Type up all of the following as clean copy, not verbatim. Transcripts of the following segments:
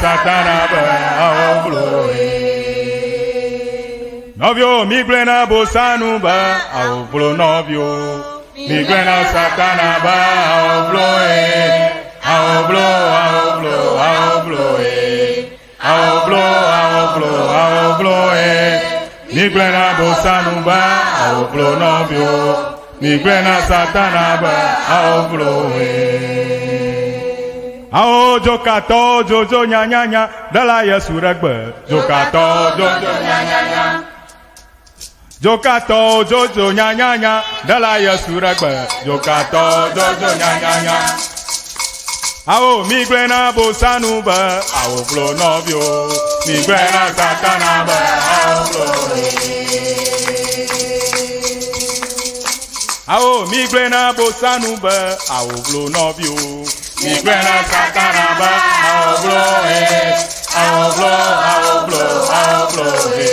Satana be awovloe. Nɔviwo migblɔe na Bosanu be awovlo nɔviwo. Migblɔe na Satana be awovloe. Awovlo, awovlo, awovloe. Awovlo, awovlo, awovloe. Migblɔe na Bosanu be awovlo nɔviwo. Migblɔe na Satana be awovloe. Awo dzokatɔwo dzodzo nyanyanya ɖela Yesu ɖe gbe. Dzokatɔwo dzodzo nyanyanya. Dzokatɔwo dzodzo nyanyanya ɖela Yesu ɖe gbe. Dzokatɔwo dzodzo nyanyanya. Awo migblɔe na Bosanu be awo vlo nɔviwo. Migblɔe na Satana be awo vlo. Awo migblɔe na Bosanu be awo vlo nɔviwo. Migblɔe na Satana be awo vlo he. Awo vlo, awo vlo, awo vlo he.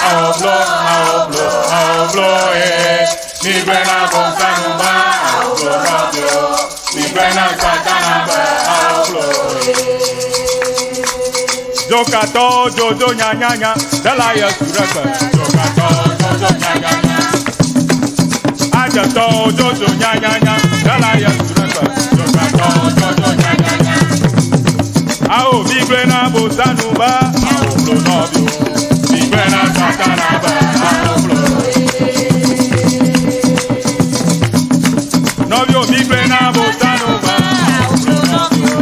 Awo vlo, awo vlo, awo vlo he. Migblɔe na Bosanu be awo vlo nɔviwo. Migblɔe na Satana be awo vlo he. Dzokatɔwo dzodzo nyanyanya ɖela Yesu ɖe gbe. Dzokatɔwo dzodzo nyanyanya. Adzetɔwo dzodzo nyanyanya ɖela Yesu ɖe gbe. Dzokatɔwo dzodzo nyanyanya. Awo migblɔe na Bosanu be awo vlo nɔviwo. Migblɔe na Satana be awo vlo. Nɔviwo migblɔe na Bosanu be awo vlo nɔviwo.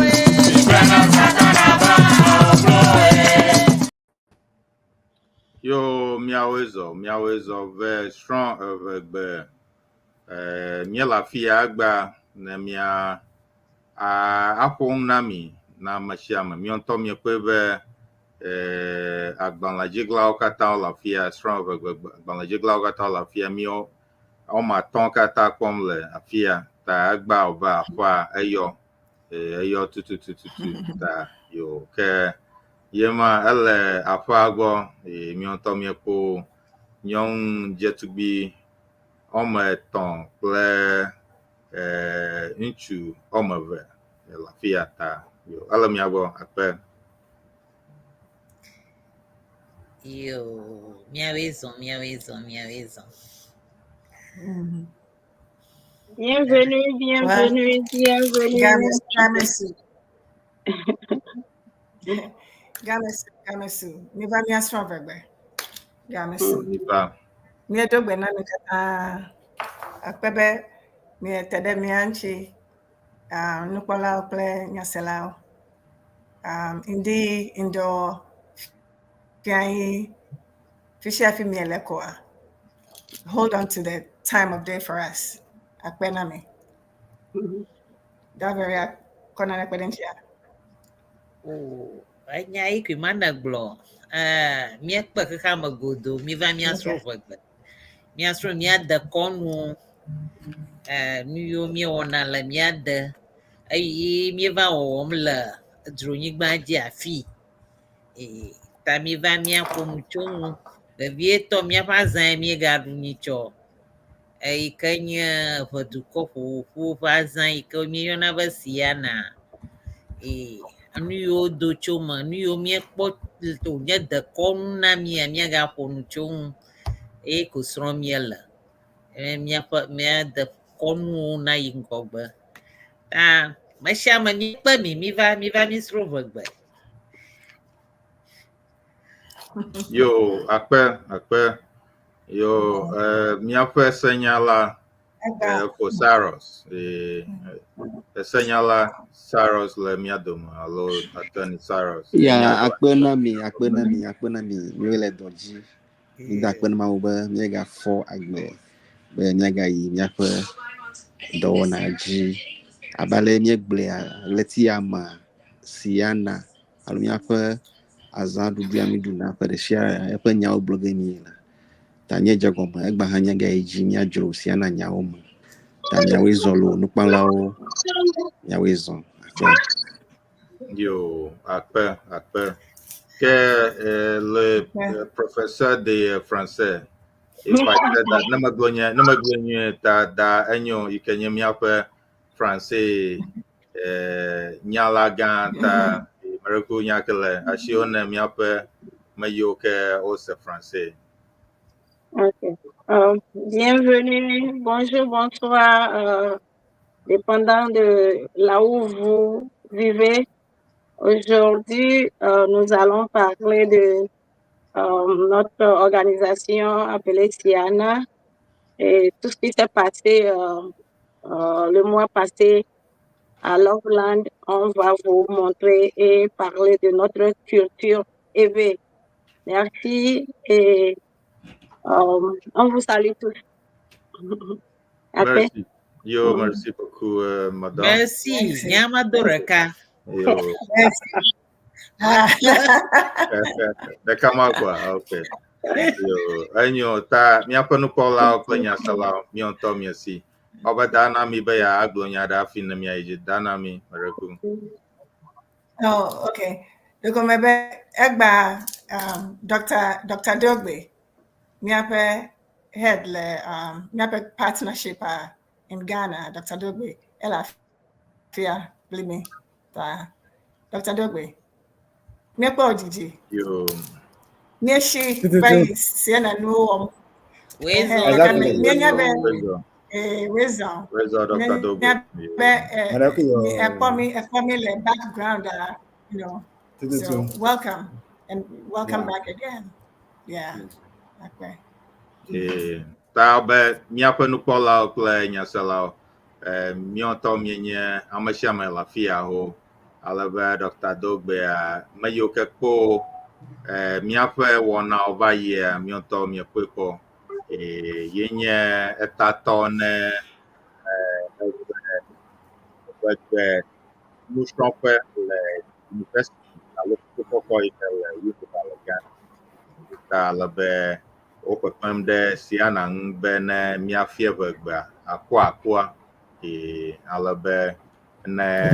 Migblɔe na Satana be awo vlo. Yo miawoe zɔ, miawoe zɔ ve srɔ̃ eʋegbe. Eh, míele afi ya egbea ne mía a aƒo nu na mi na ame sia ame. Míawo ŋutɔ míekpɔe be eh, agbalẽdziglawo katã wole afi ya, srɔ̃ eʋegbe agbalẽdziglawo katã wole afi ya. Míawo woame atɔ̃ katã kpɔm le afi ya ta egbea wòva aƒea eyɔ. Eh, eyɔ tututututu ta yo ke ye ma ele aƒea gbɔ eye míawo ŋutɔ míekpɔ nyɔnu dzetugbi woame etɔ̃ kple eh, ŋutsu woame eve le afi ya ta yo ele mia gbɔ akpe. Yo, míawoe zɔ, míawoe zɔ, míawoe zɔ. Bienvenue, bienvenue, bienvenue. Gamesu, gamesu. Gamesu, gamesu. Miva míasrɔ̃ ʋegbe. Gamesu. Miva. Míedo gbe na mi katã. Akpe be miete ɖe mía ŋuti, ah, nukpɔlawo kple nyaselawo. Um, ŋdi, ŋdɔ, fiayi, fi sia fi miele koa. Hold on to the time of day for us. Akpe na mi. Daveria, kɔ nane kpe ɖe ŋutia? Oh, enya yi koe ma ne gblɔ. Eh, míekpe xexea me godoo, míva míasrɔ̃ ʋegbe. Míasrɔ̃ mía dekɔnuwo, eh, nu yiwo míewɔna le mía de eye míeva wɔwɔm le dzronyigba dzi afii. Eh, ta míva míaƒo nu tso ŋu. Vevietɔ míaƒe azã yi míegaɖu nyitsɔ eyi ke nye ʋedukɔ ƒoƒuwo ƒe azã yi ke míeyɔna be Siana. Eh, nu yiwo do tso eme, nu yiwo míekpɔ wònye dekɔnu na mía, míagaƒo nu tso ŋu eye ko srɔ̃m míele. Eh, míaƒe mía dekɔnuwo nayi ŋgɔgbe. Ta me sia ame míekpe mi, míva míva mísrɔ̃ ʋegbe. Yo, akpe, akpe. Yo, eh, míaƒe senyala eh, fo Saros. Eh, esenyala Saros le mía dome alo attorney Saros. Ya, Mía gbɔ. akpe na mi, akpe na mi, akpe na mi. Míele dɔ dzi. Mída akpe na Mawu be míegafɔ agbe be míagayi míaƒe dɔwɔna dzi. Abe ale míegblɔea ɣleti ya mea, Siana alo míaƒe azãɖuɖua míɖuna ƒe ɖe sia eƒe nyawo gblɔ ge míele. Ta míedze gɔme egba hã míagayi dzi míadzro Siana nyawo me. Ta miawoe zɔ loo, nukpɔlawo miawoe zɔ. Akpe. Yo, akpe, akpe. Ke eh, le eh, professeur de français, if I said that, ne megblɔ nye, ne megblɔ nyuie ta da enyo yi ke nye míaƒe français eh, nyalagã ta. Mereku nya ke le asiwo ne míaƒe me yiwo ke wose français. Ok. Bienvenue, bonjour, bonsoir, dépendant de là où vous vivez. Aujourd'hui, nous allons parler de notre organisation appelée Ceana et tout ce qui s'est passé le mois passé à Loveland. On va vous montrer et parler de notre culture éwé. Merci et on vous salue tous. Après. Merci. Yo, merci beaucoup, madame. Merci. Merci. Nyama do ɖeka. Yo. Merci. Ah. Ɖeka ma koa? Ok. Yo, enyo ta míaƒe nukpɔlawo kple nyaselawo, míawo ŋutɔ miesi. Wobe da na mi be ya agblɔ nya ɖe hafi ne miayi dzi. Da na mi, Mereku. Oh, okay. Ɖeko mebe egba Dr. Dogbe, míaƒe head le míaƒe partnership in Ghana, Dr. Dogbe, ele afia kpli mi. Ta Dr. Dogbe, míekpɔ dzidzi. Yo. Míesi Tututu. va yi Ceana nuwo wɔm. Wezɔ. Ehe, Exactly. míenya be Wezɔ. wezɔ. Wezɔ, Dr. Dogbe. Míenya Yo. be Mereku yo. ekpɔ mi le background, so Tututu. welcome and welcome back again. Yeah. Okay. Ta be míaƒe nukpɔlawo kple nyaselawo, míawo ŋutɔ míenye ame sia ame le afi ya ho. Ale be Dr. Dogbea, me yiwo ke kpɔ míaƒe wɔnawo va yia, míawo ŋutɔ míekpɔe kpɔ. Ye nye etatɔ ne egbe nusrɔ̃ƒe le university alo kɔkɔ yi ke le Winneba le Ghana. Ta ale be wo kpekpem ɖe Ceana ŋu be ne míafia ʋegbea akua akua ale be ne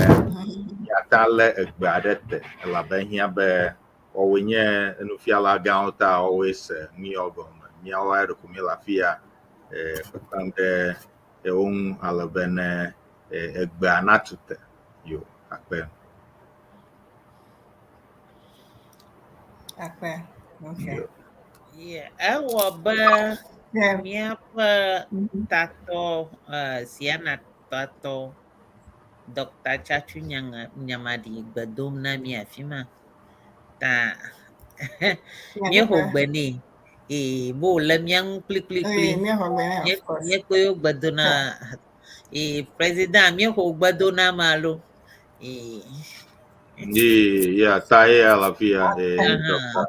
míata lé egbea ɖe te elabe ehiã be woawoe nye nufiala gãwo ta woawoe se nu yawo gɔme. Míawo ya ɖeko míele afi ya kpekpem ɖe wo ŋu ale be ne egbea natu te. Yo, akpe. Akpe. Okay. Yo. Yeah, ewɔ be míaƒe tatɔ Ceana tatɔ Dr. Tsatsu Nyamadi gbe dom na mí afi ma. Ta míexɔ gbe nɛ. Ee, be wòle mía ŋu kplikplikpli. Míexɔ gbe nɛ, of course. Míekpɔe wo gbe dona. Ee, président míexɔ gbe do na ame alo. Ee. Yeah, ta ye le afi ya. Aha.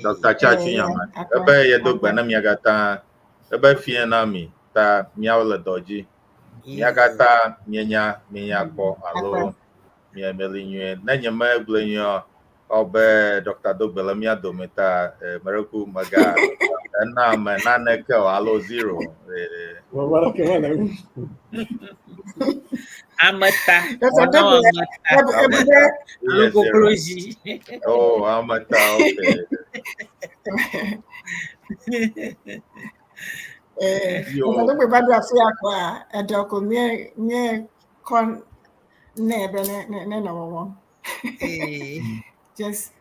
Dr. Tsatsu Nyamadi. Ebe yedo gbe na mia katã. Ebe fie na mi ta míawo le dɔ dzi. Mía katã míenya míenya kpɔ alo mía meli nyuie. Ne nye megblɔe nyuie o, be Dr. Dogbe le mía dome ta Mereku mega ena ame naneke o alo zero. Ameta. Dr. Ɔnɔ Dogbe, ameta. ebe Alo Ye zero. koklozi. Oh, ameta, okay. Yo. Dr. Dogbe va ɖo afi ya kɔa, eɖɔ ko mie mie kɔ nɛ be ne nɔ wɔwɔm. Ee. Just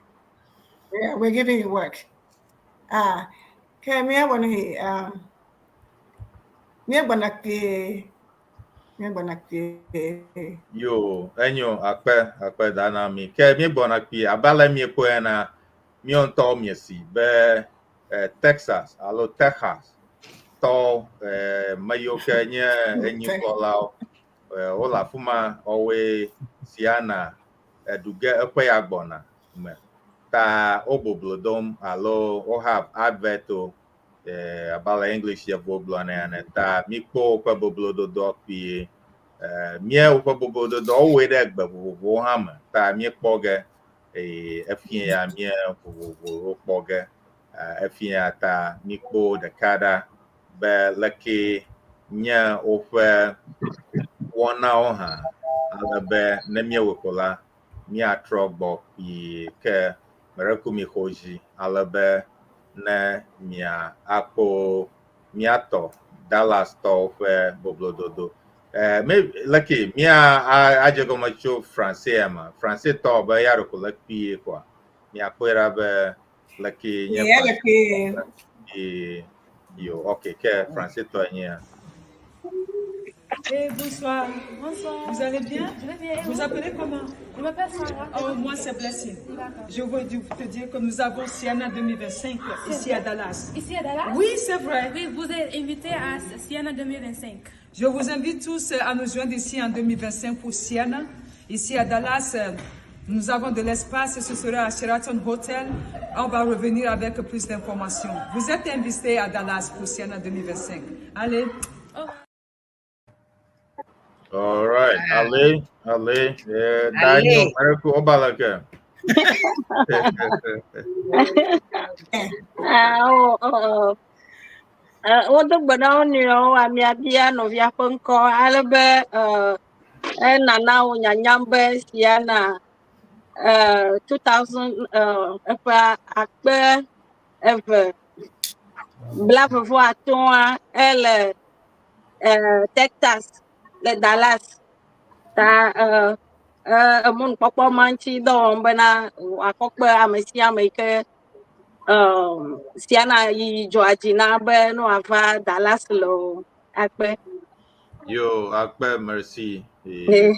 yeah, we're giving you work. Ah, ke míawɔ nu yi míegbɔna kpuie, míegbɔna kpuie. Yo, enyo akpe akpe da na mi. Ke míegbɔna kpuie abe ale míekpɔe ena, míawo ŋutɔ miesi be Texas alo Texas tɔ me yiwo ke nye enyikplɔlawo wole afi ma woawoe Ceana eɖu ge eƒe ya gbɔna me. Ta wo boblo dom alo wo have advert o abe ale English yevuwo gblɔnɛ ene. Ta míkpɔ woƒe boblododoa kpuie. Mía woƒe boblododoa wowɔe ɖe gbe vovovowo hã me. Ta míekpɔ ge eye efia ya mía vovovowo kpɔ ge. Efia ta míkpɔ ɖeka ɖa be leke nye woƒe wɔnawo hã ale be ne míewɔe ko la míatrɔ gbɔ kpuie ke Mereku mi xɔ dzi ale be ne mia akpɔ míatɔ Dallas tɔwo ƒe boblododo. Eh, me leke mía adze gɔme tso Français me. Français tɔ be ya ɖeko le kpuie koa. Miakpɔe ɖa be leke nye Yeah, le kpuie. Français yo. Ok, ke Français tɔ nye ya. Eh, bonsoir. Bonsoir. Vous allez bien? Je vais bien. Vous appelez comment? Je m'appelle Sarah. Oh, moi, c'est Blessing. D'accord. Je veux te dire que nous avons Siena 2025 ici à Dallas. Ici à Dallas? Oui, c'est vrai. Oui, vous êtes invité à Siena 2025. Je vous invite tous à nous joindre ici en 2025 pour Siena. Ici à Dallas, nous avons de l'espace. Ce sera à Sheraton Hotel. On va revenir avec plus d'informations. Vous êtes invités à Dallas pour Siena 2025. Allez. Oh. All right. Allez, allez. Eh, Allez. Daniel, Marco, Obalaka. Ah, oh, oh, oh. Eh, wodo gbe na wo nɔewo amea bia nɔvia ƒe ŋkɔ ale be eh, enana wo nyanyam be Siena eh, 2000 eh, eƒe 2025 ele eh, Texas le Dallas ta eh, eh, emɔnukpɔkpɔ ma ŋuti dɔ wɔm bena wòakɔ kpe ame sia ame yi ke um, Siena yiyi dzɔa dzi na be ne wòava Dallas le o akpe. Yo, akpe, merci. Eh,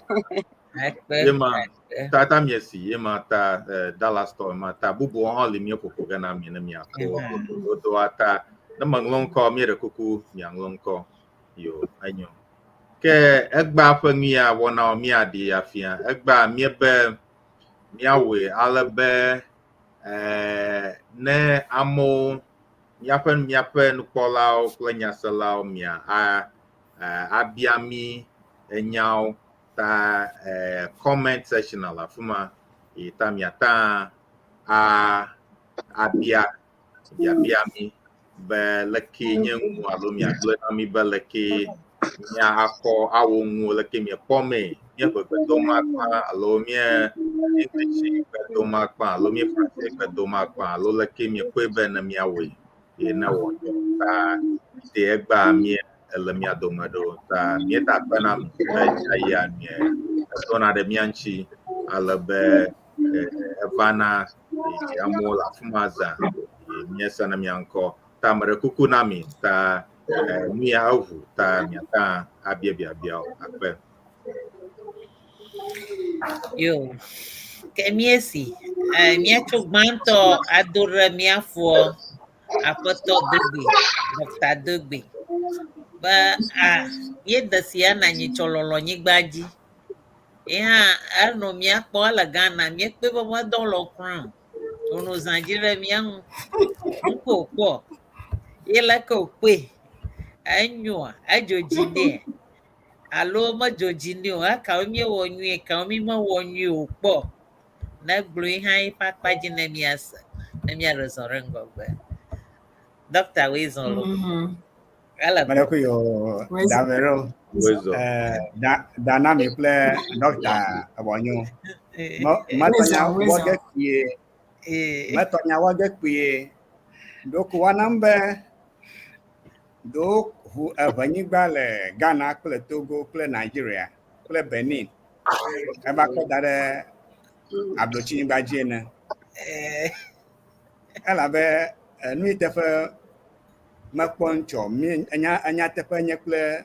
Akpe. Yema, Akpe. tata miesi, yema ta eh, Dallas tɔ ma ta bubuwo hã li míeƒoƒo ge na mi ne miakpɔ ɖoɖoa ta. Ne meŋlɔ ŋkɔ, míeɖe kuku miaŋlɔ ŋkɔ. Yo, enyo. Ke egbea ƒe nu ya wɔnawo míaɖee afia. Egbea míebe míawɔe ale be eh, ne amewo míaƒe míaƒe nukpɔlawo kple nyaselawo mia a eh, abia mí enyawo ta eh, comment section le afi ma yi ta miata a abia biabia mi be leke nye ŋu alo miagblɔe na mi be leke mia akɔ awɔ ŋu leke miekpɔ mee míeƒe gbedom akpa alo mie English gbedom akpa alo mie French gbedom akpa alo leke miekpɔe be ne miawɔe ye ne wɔ nyɔ ta te egbea mie ele mia dome ɖo ta míeda akpe na mi be eya mie etɔna ɖe mía ŋuti ale be eh, evana eh, amewo le afi ma zã eh, míesena mia ŋkɔ ta meɖe kuku na mi ta eh, nu ya eʋu ta miata abia biabiawo akpe. Yo. Ke míesi. Eh, míatso gbãtɔ ado ɖe mía foa aƒetɔ Dogbe, Dr. Dogbe. Be ah, míede Siena nyitsɔ lɔlɔnyigba dzi. Ye hã enɔ mía kpɔ ele Ghana, míekpɔe be medɔ lɔ kura o. Wònɔ zã dzi ɖe mía ŋu. Nu ko wòkpɔ. Ye leke wòkpɔe. Enyoa, edzo dzi nɛ alo medzo dzi nɛ o. Ekawo míewɔ nyuie, ekawo mí mewɔ nyuie o kpɔ. Ne gblɔe hã eƒe akpa dzi ne míase, ne míaɖe zɔ ɖe ŋgɔgbe. Dɔkta woe zɔ lo. Ele Mele ku yo damero Woe zɔ. eh da danami kple dɔkta ebɔnyo. Metɔnya Woe zɔ. wɔge kpuie, metɔnya wɔge kpuie. Ɖoko wɔnam be ɖo ʋu eʋenyigba le Ghana kple Togo kple Nigeria kple Benin. Eva kɔ da ɖe ablotsinyigba dzi ene. Elabe nu yi teƒe mekpɔ ŋutsɔ mi enya enya teƒe nye kple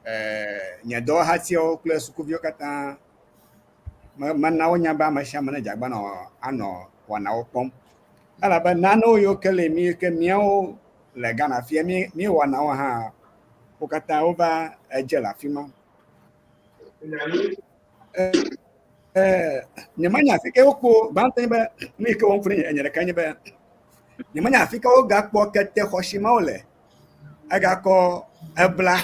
eh, nye dɔwɔhatiwo kple sukuviwo katã me mena wonya be ame sia ame ne dze agbagba nɔ anɔ wɔnawo kpɔm. Elabe nanewo yiwo ke le mi ke míawo le Ghana fia mi míewɔnawo hã wo katã wova edze le afi ma. Eh, nyemenya afi ke wokpo gbãtɔ nye be nu yi ke wɔm fu ne nye ɖeka nye be nyemenya afi ke wogakpɔ kete xɔsi mawo le egakɔ ebla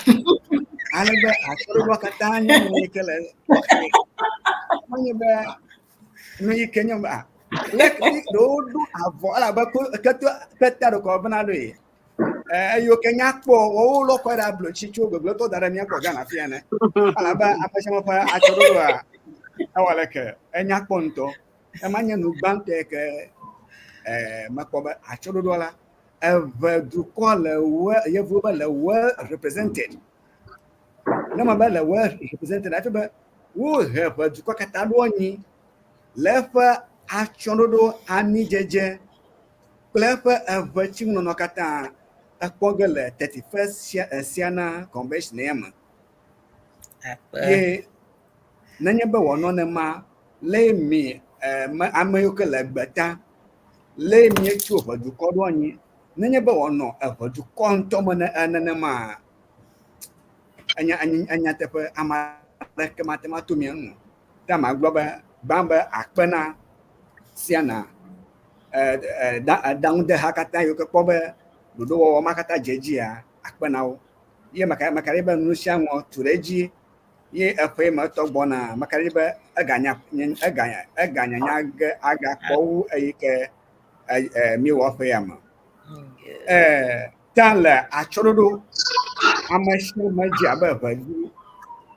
ale be atsyɔ̃ɖoɖoa katã nye nu yi ke le tɔxɛ. Menye be nu yi ke nye be ah, leke ɖewo ɖo avɔ elabe ko kete ketea ɖeko wobena ɖoe. Eh, eyiwo ke nya kpɔ woawo lɔ kɔ ɖe ablotsi tso gbegblẽtɔ da ɖe mía gbɔ Ghana fia ene. Elabe ame sia ame ƒe atsyɔ̃ɖoɖoa ewɔ leke enya kpɔ ŋutɔ. Ema nye nu gbãtɔ yi ke eh, mekpɔ be atsyɔ̃ɖoɖoa la eve dukɔ le well yevuwo be le well represented. Ne me be le well represented, efia be wohe ʋe dukɔ katã ɖo anyi le eƒe atsyɔ̃ɖoɖo, amidzedze kple eƒe eʋetsiŋunɔnɔ katã ekpɔ ge le 31st Siana Convention ya me. Akpe. Ye nenye be wòanɔ nema, le mi me ame yiwo ke le gbeta, le mietso ʋedukɔ ɖo anyi, nenye be wòanɔ eʋedukɔ ŋutɔ me ne nenema, enya enya teƒe ame aɖeke mate ŋu ato mia ŋu o. Ta magblɔ be gbã be akpe na Siana ɖaŋudeha katã yiwo ke kpɔ be ɖoɖowɔwɔ ma katã dze edzia, akpe na wo. Ye meka meka ɖe be nu sia nu tu ɖe edzi ye eƒe me tɔ gbɔna meka ɖe be eganya eganya eganyanya ge agakpɔ wu eyi ke míewɔ ƒe ya me. Ta le atsyɔ̃ɖoɖo ame sia ame dze abe ʋevi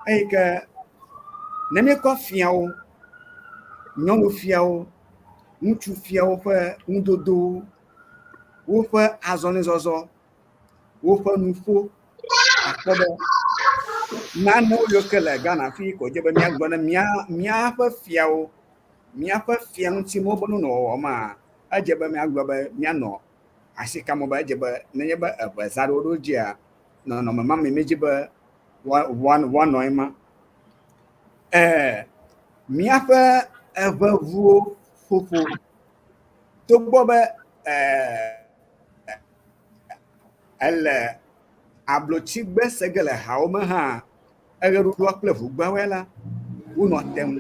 eyi ke ne míekɔ fiawo, nyɔnufiawo, ŋutsufiawo ƒe nudodowo, woƒe azɔlizɔzɔ, woƒe nuƒo akpɔ be nanewo yiwo ke le Ghana fi ko dze be míagblɔ ne mía míaƒe fiawo, míaƒe fia ŋutimewo be nunɔwɔwɔ ma, edze be míagblɔ be míanɔ asi kam be edze be nenye be eʋe zã ɖe wo ɖo dzia, nɔnɔme ma me míedzi be woanɔ ema. Míaƒe eʋeʋuwo ƒoƒo togbɔ be ele ablotsigbe se ge le hawo me hã, eɣeɖuɖua kple ʋugbeawoe la, wonɔ te ŋu.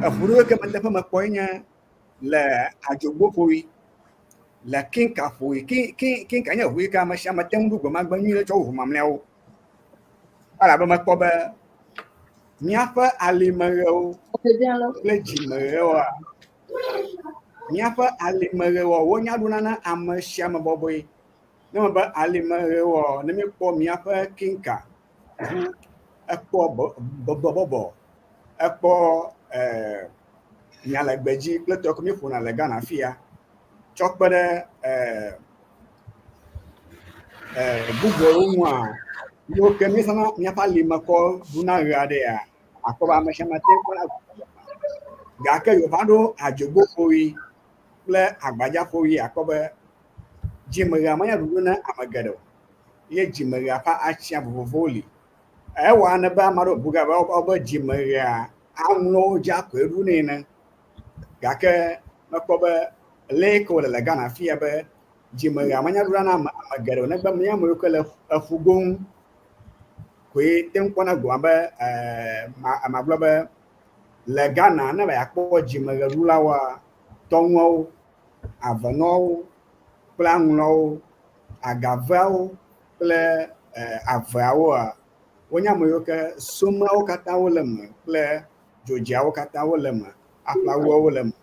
Eʋu ɖewo ke meteƒe mekpɔe nye le adzogboƒoɣi, le kinkaƒoɣi. Kinka nye ʋu yi ke ame sia ame te ŋu ɖu gbemagbe nyuie tsɔ wu ʋu mamlɛawo. Elabe mekpɔ be míaƒe alimeɣewo kple dzimeɣewoa, míaƒe alimeɣewoa, wonya ɖuna na ame sia ame bɔbɔe. Ne mebe alimeɣewoa, ne míekpɔ míaƒe kinka ʋu, ekpɔ bɔbɔ, ekpɔ nya le gbedzi kple tɔ ke míeƒona le Ghana fia, tsɔ kpe ɖe bubuawo ŋua, yiwo ke míezãna míaƒe alime kɔ ɖuna ɣe aɖea, akpɔ be ame sia ame te ŋu kpɔna. Gake yewo va ɖo adzogboƒoɣi kple agbadzaƒoɣi akpɔ be dzimeɣea menya ɖuɖu na ame geɖe o ye dzimeɣea ƒe atsia vovovowo li. Ewɔ ne be ame aɖewo bu ge abe wobe dzimeɣea aŋlɔwo dzi akoe ɖunɛ ene. Gake mekpɔ be le yi ke wòle le Ghana fia be dzimeɣea menya ɖuna na ame geɖe o negbe mía ame yiwo ke le eƒu goŋ koe te ŋu kpɔna go abe magblɔ be le Ghana ne va akpɔ dzimeɣeɖulawoa, tɔŋuawo, avenɔwo kple aŋlɔwo, agaveawo kple aveawoa, wonye ame yiwo ke someawo katã wole eme kple dzodzeawo katã wole eme, aƒlawuawo le eme.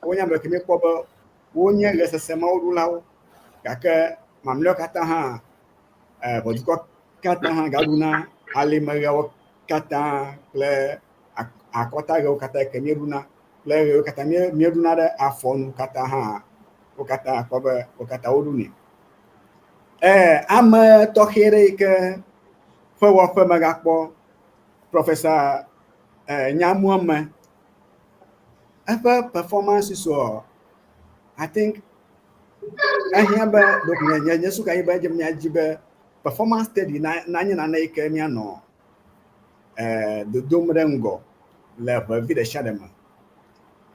Wonye ame yiwo ke míekpɔ be wonye ɣe sesẽ mawo ɖulawo gake mamlɛawo katã hã ʋɔdukɔ katã hã gaɖuna alimeɣeawo katã kple akɔtaɣewo katã ke míeɖuna kple ɣewo katã míeɖuna ɖe afɔnu katã hã wo katã akpɔ be wo katã woɖunɛ. Ame tɔxɛ ɖe yi ke ƒe wɔƒe megakpɔ Professor Nyamuame eƒe performance sɔ I think ehiã be ɖeko nye nye suka yi be edze míadzi be performance study nanye nane yi ke míanɔ dodom ɖe ŋgɔ le ʋevi ɖe sia ɖe me.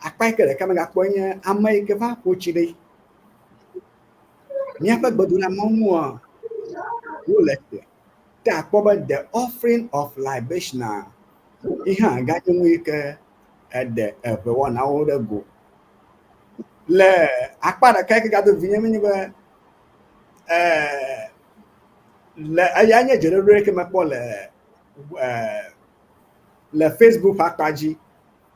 Akpa yi ke ɖeka megakpɔe nye ame yi ke va ƒo tsi ɖi. Míaƒe gbedoɖa mɔnua wole te te akpɔ be the offering of libation yi hã ganye nu yi ke eɖe eʋe wɔnawo ɖe go. Le akpa ɖeka yi ke gado vinye menye be le eya nye dzeɖoɖo yi ke mekpɔ le le Facebook ƒe akpa dzi.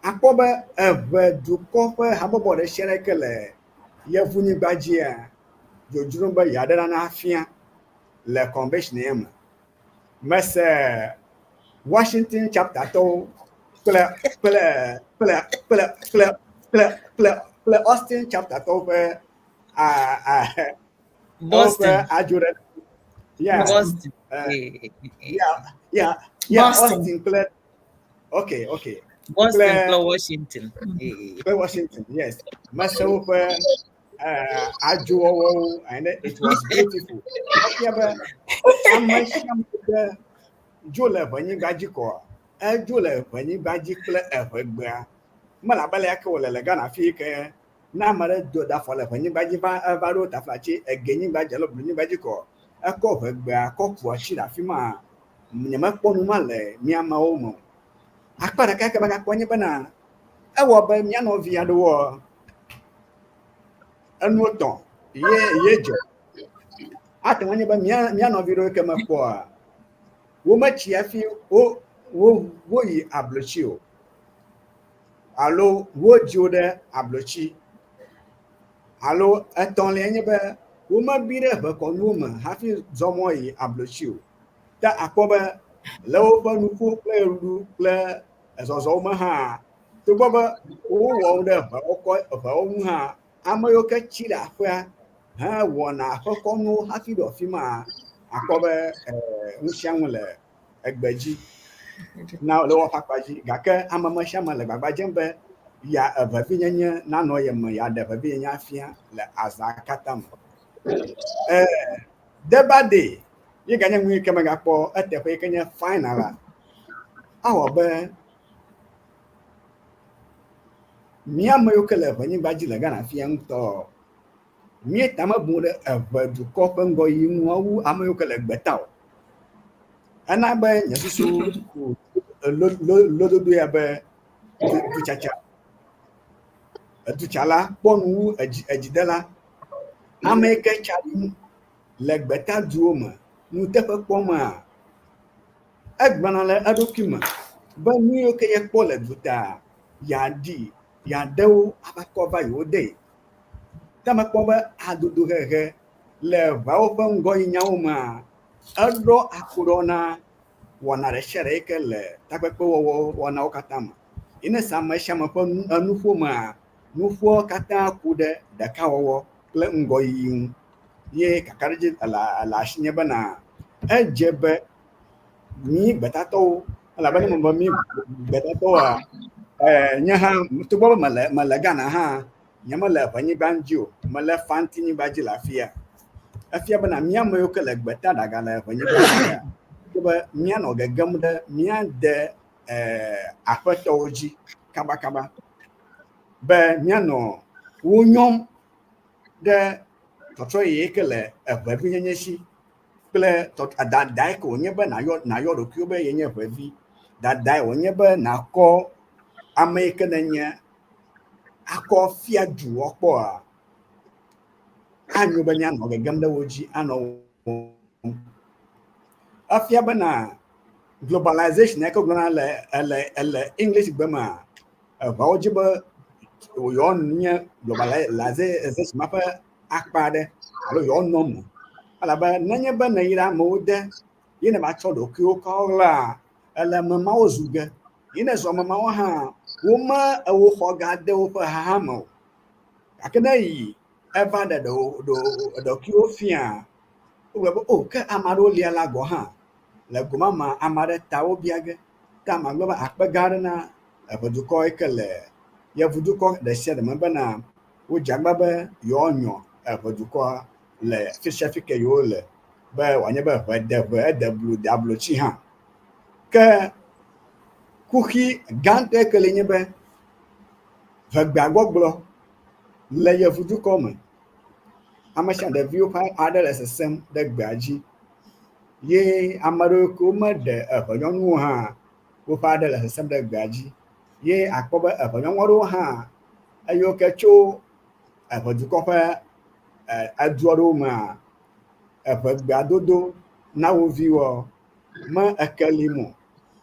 Akpɔ be eʋe dukɔ ƒe habɔbɔ ɖe sia ɖe ke le yevunyigba dzia dzodzrom be yeaɖe nane afia le convention ya me. Mese Washington chapter tɔwo kple kple kple kple kple kple kple kple Austin chapter tɔwo ƒe a a Boston. ƒe adzo ɖe. Yeah. Boston. Yeah. Ya, ya Boston. Austin kple okay. Boston Kple kple Washington. Kple Washington, yes. Mese woƒe adzowɔwɔwo and it was beautiful. Efia be ame sia ame ɖe dzo le ʋenyigba dzi kɔa, edzo le ʋenyigba dzi kple eʋegbea. Mele abe le ke wòle le Ghana fi ke ne ame ɖe do da afɔ le ʋenyigba dzi va eva ɖo taflatse egenyigba dzi alo blunyigba dzi kɔ, ekɔ ʋegbea kɔ ku asi le afi ma. Nyemekpɔ nu ma le mía amewo me o. Akpa ɖeka ke megakpɔ nye bena ewɔ be mía nɔvi aɖewoa enu etɔ̃ ye ye dzɔ. Ate ŋu anye be mía mía nɔvi ɖewo ke mekpɔa wometsi hafi wo wo woyi ablotsi o alo wodzi wo ɖe ablotsi alo etɔ̃lia nye be womebi ɖe ʋekɔnuwo me hafi zɔ mɔ yi ablotsi o. Ta akpɔ be le woƒe nuƒo kple ɣeɖuɖu kple ezɔzɔwo me hã togbɔ be wowɔ nu ɖe ʋewo kɔ ʋewo ŋu hã ame yiwo ke tsi ɖe aƒea hewɔna aƒekɔnuwo hafi ɖo afi ma akpɔ be nu sia nu le egbe dzi na le woƒe akpa dzi gake ame me sia ame le gbagba dzem be ya evevinyenye nanɔ ye me yeaɖe vevinyenye afia le azã katã me. Deba Day ye ganye nu yi ke megakpɔ eteƒe yi ke nye final la awɔ be mía ame yiwo ke le ʋenyigba dzi le Ghana fia ŋutɔ míeta mebu ɖe eʋe dukɔ ƒe ŋgɔyiyi ŋu wu ame yiwo ke le gbeta o. Ena be nye susu ku lododo ya be dutsatsa edutsala kpɔ nu wu edzidela. Ame yi ke tsa ɖim le gbetaduwo me nuteƒe kpɔmea egblɔna le eɖokui me be nu yiwo ke yekpɔ le duta yeaɖi yeaɖe wo ava kɔ va yewo de. Ta mekpɔ be adodohehe le ʋeawo ƒe ŋgɔyinyawo mea eɖɔ akuɖɔ na wɔna ɖe sia ɖe yi ke le takpekpewɔwɔ wɔnawo katã me. Yi ne se ame sia ame ƒe enuƒo mea, nuƒoa katã ku ɖe ɖekawɔwɔ kple ŋgɔyiyi ŋu. Ye kakaɖedzi le asinye bena edze be mí gbetatɔwo elabe ne mebe mí gbetatɔwoa, nye hã togbɔ be mele Ghana hã, nyemele ʋenyigba dzi o, mele Fantinyigba dzi le afia. Efia bena mía ame yiwo ke le gbeta ɖaga le ʋenyigba dzia, be míanɔ gegem ɖe mía de aƒetɔwo dzi kabakaba be míanɔ wo nyɔm ɖe tɔtrɔ yi ke le eʋevinyenye si kple dadae ke wònye be nayɔ ɖokuiwò be yenye ʋevi. Dadae wònye be nàkɔ ame yi ke nenye akɔ fia du woakpɔa, anyo be míanɔ gegem ɖe wo dzi anɔ wɔm. Efia bena globalization yi ke wogblɔna le English gbe mea, eʋeawo dzi be yewoanye globalization ma ƒe akpa aɖe alo yewoanɔ eme. Elabe nenye be nèyi ɖe amewo de ye neva tsɔ ɖokuiwò kɔ ɣlaa, ele ame mawo zu ge. Ye ne zɔ ame mawo hã, wome ewo xɔ ga de woƒe haha me o. Gake ne eyi eva ɖe ɖokuiwò fia, wogblɔ be o ke ame aɖewo lia la gɔ̃ hã le goma ma ame aɖe ta wobia ge. Ta magblɔ be akpe gã aɖe na eʋedukɔ yi ke le yevudukɔ ɖe sia ɖe me bena wodze agbagba be yewoanyɔ eʋedukɔa le fi sia fi ke yewole be wòanye be ʋe de ʋe ede blu de ablotsi hã. Ke kuxi gãtɔe ke li nye be ʋegbea gbɔgblɔ le yevudukɔ me. Ame sia ɖeviwo ƒe aɖe le sesẽm ɖe gbea dzi ye ame aɖewo ke womeɖe eʋenyɔnuwo hã woƒe aɖe le sesẽm ɖe gbea dzi ye akpɔ be eʋenyɔnu aɖewo hã eyiwo ke tso eʋedukɔ ƒe edu aɖewo mea, eʋegbea dodo na wo viwoa me eke lim o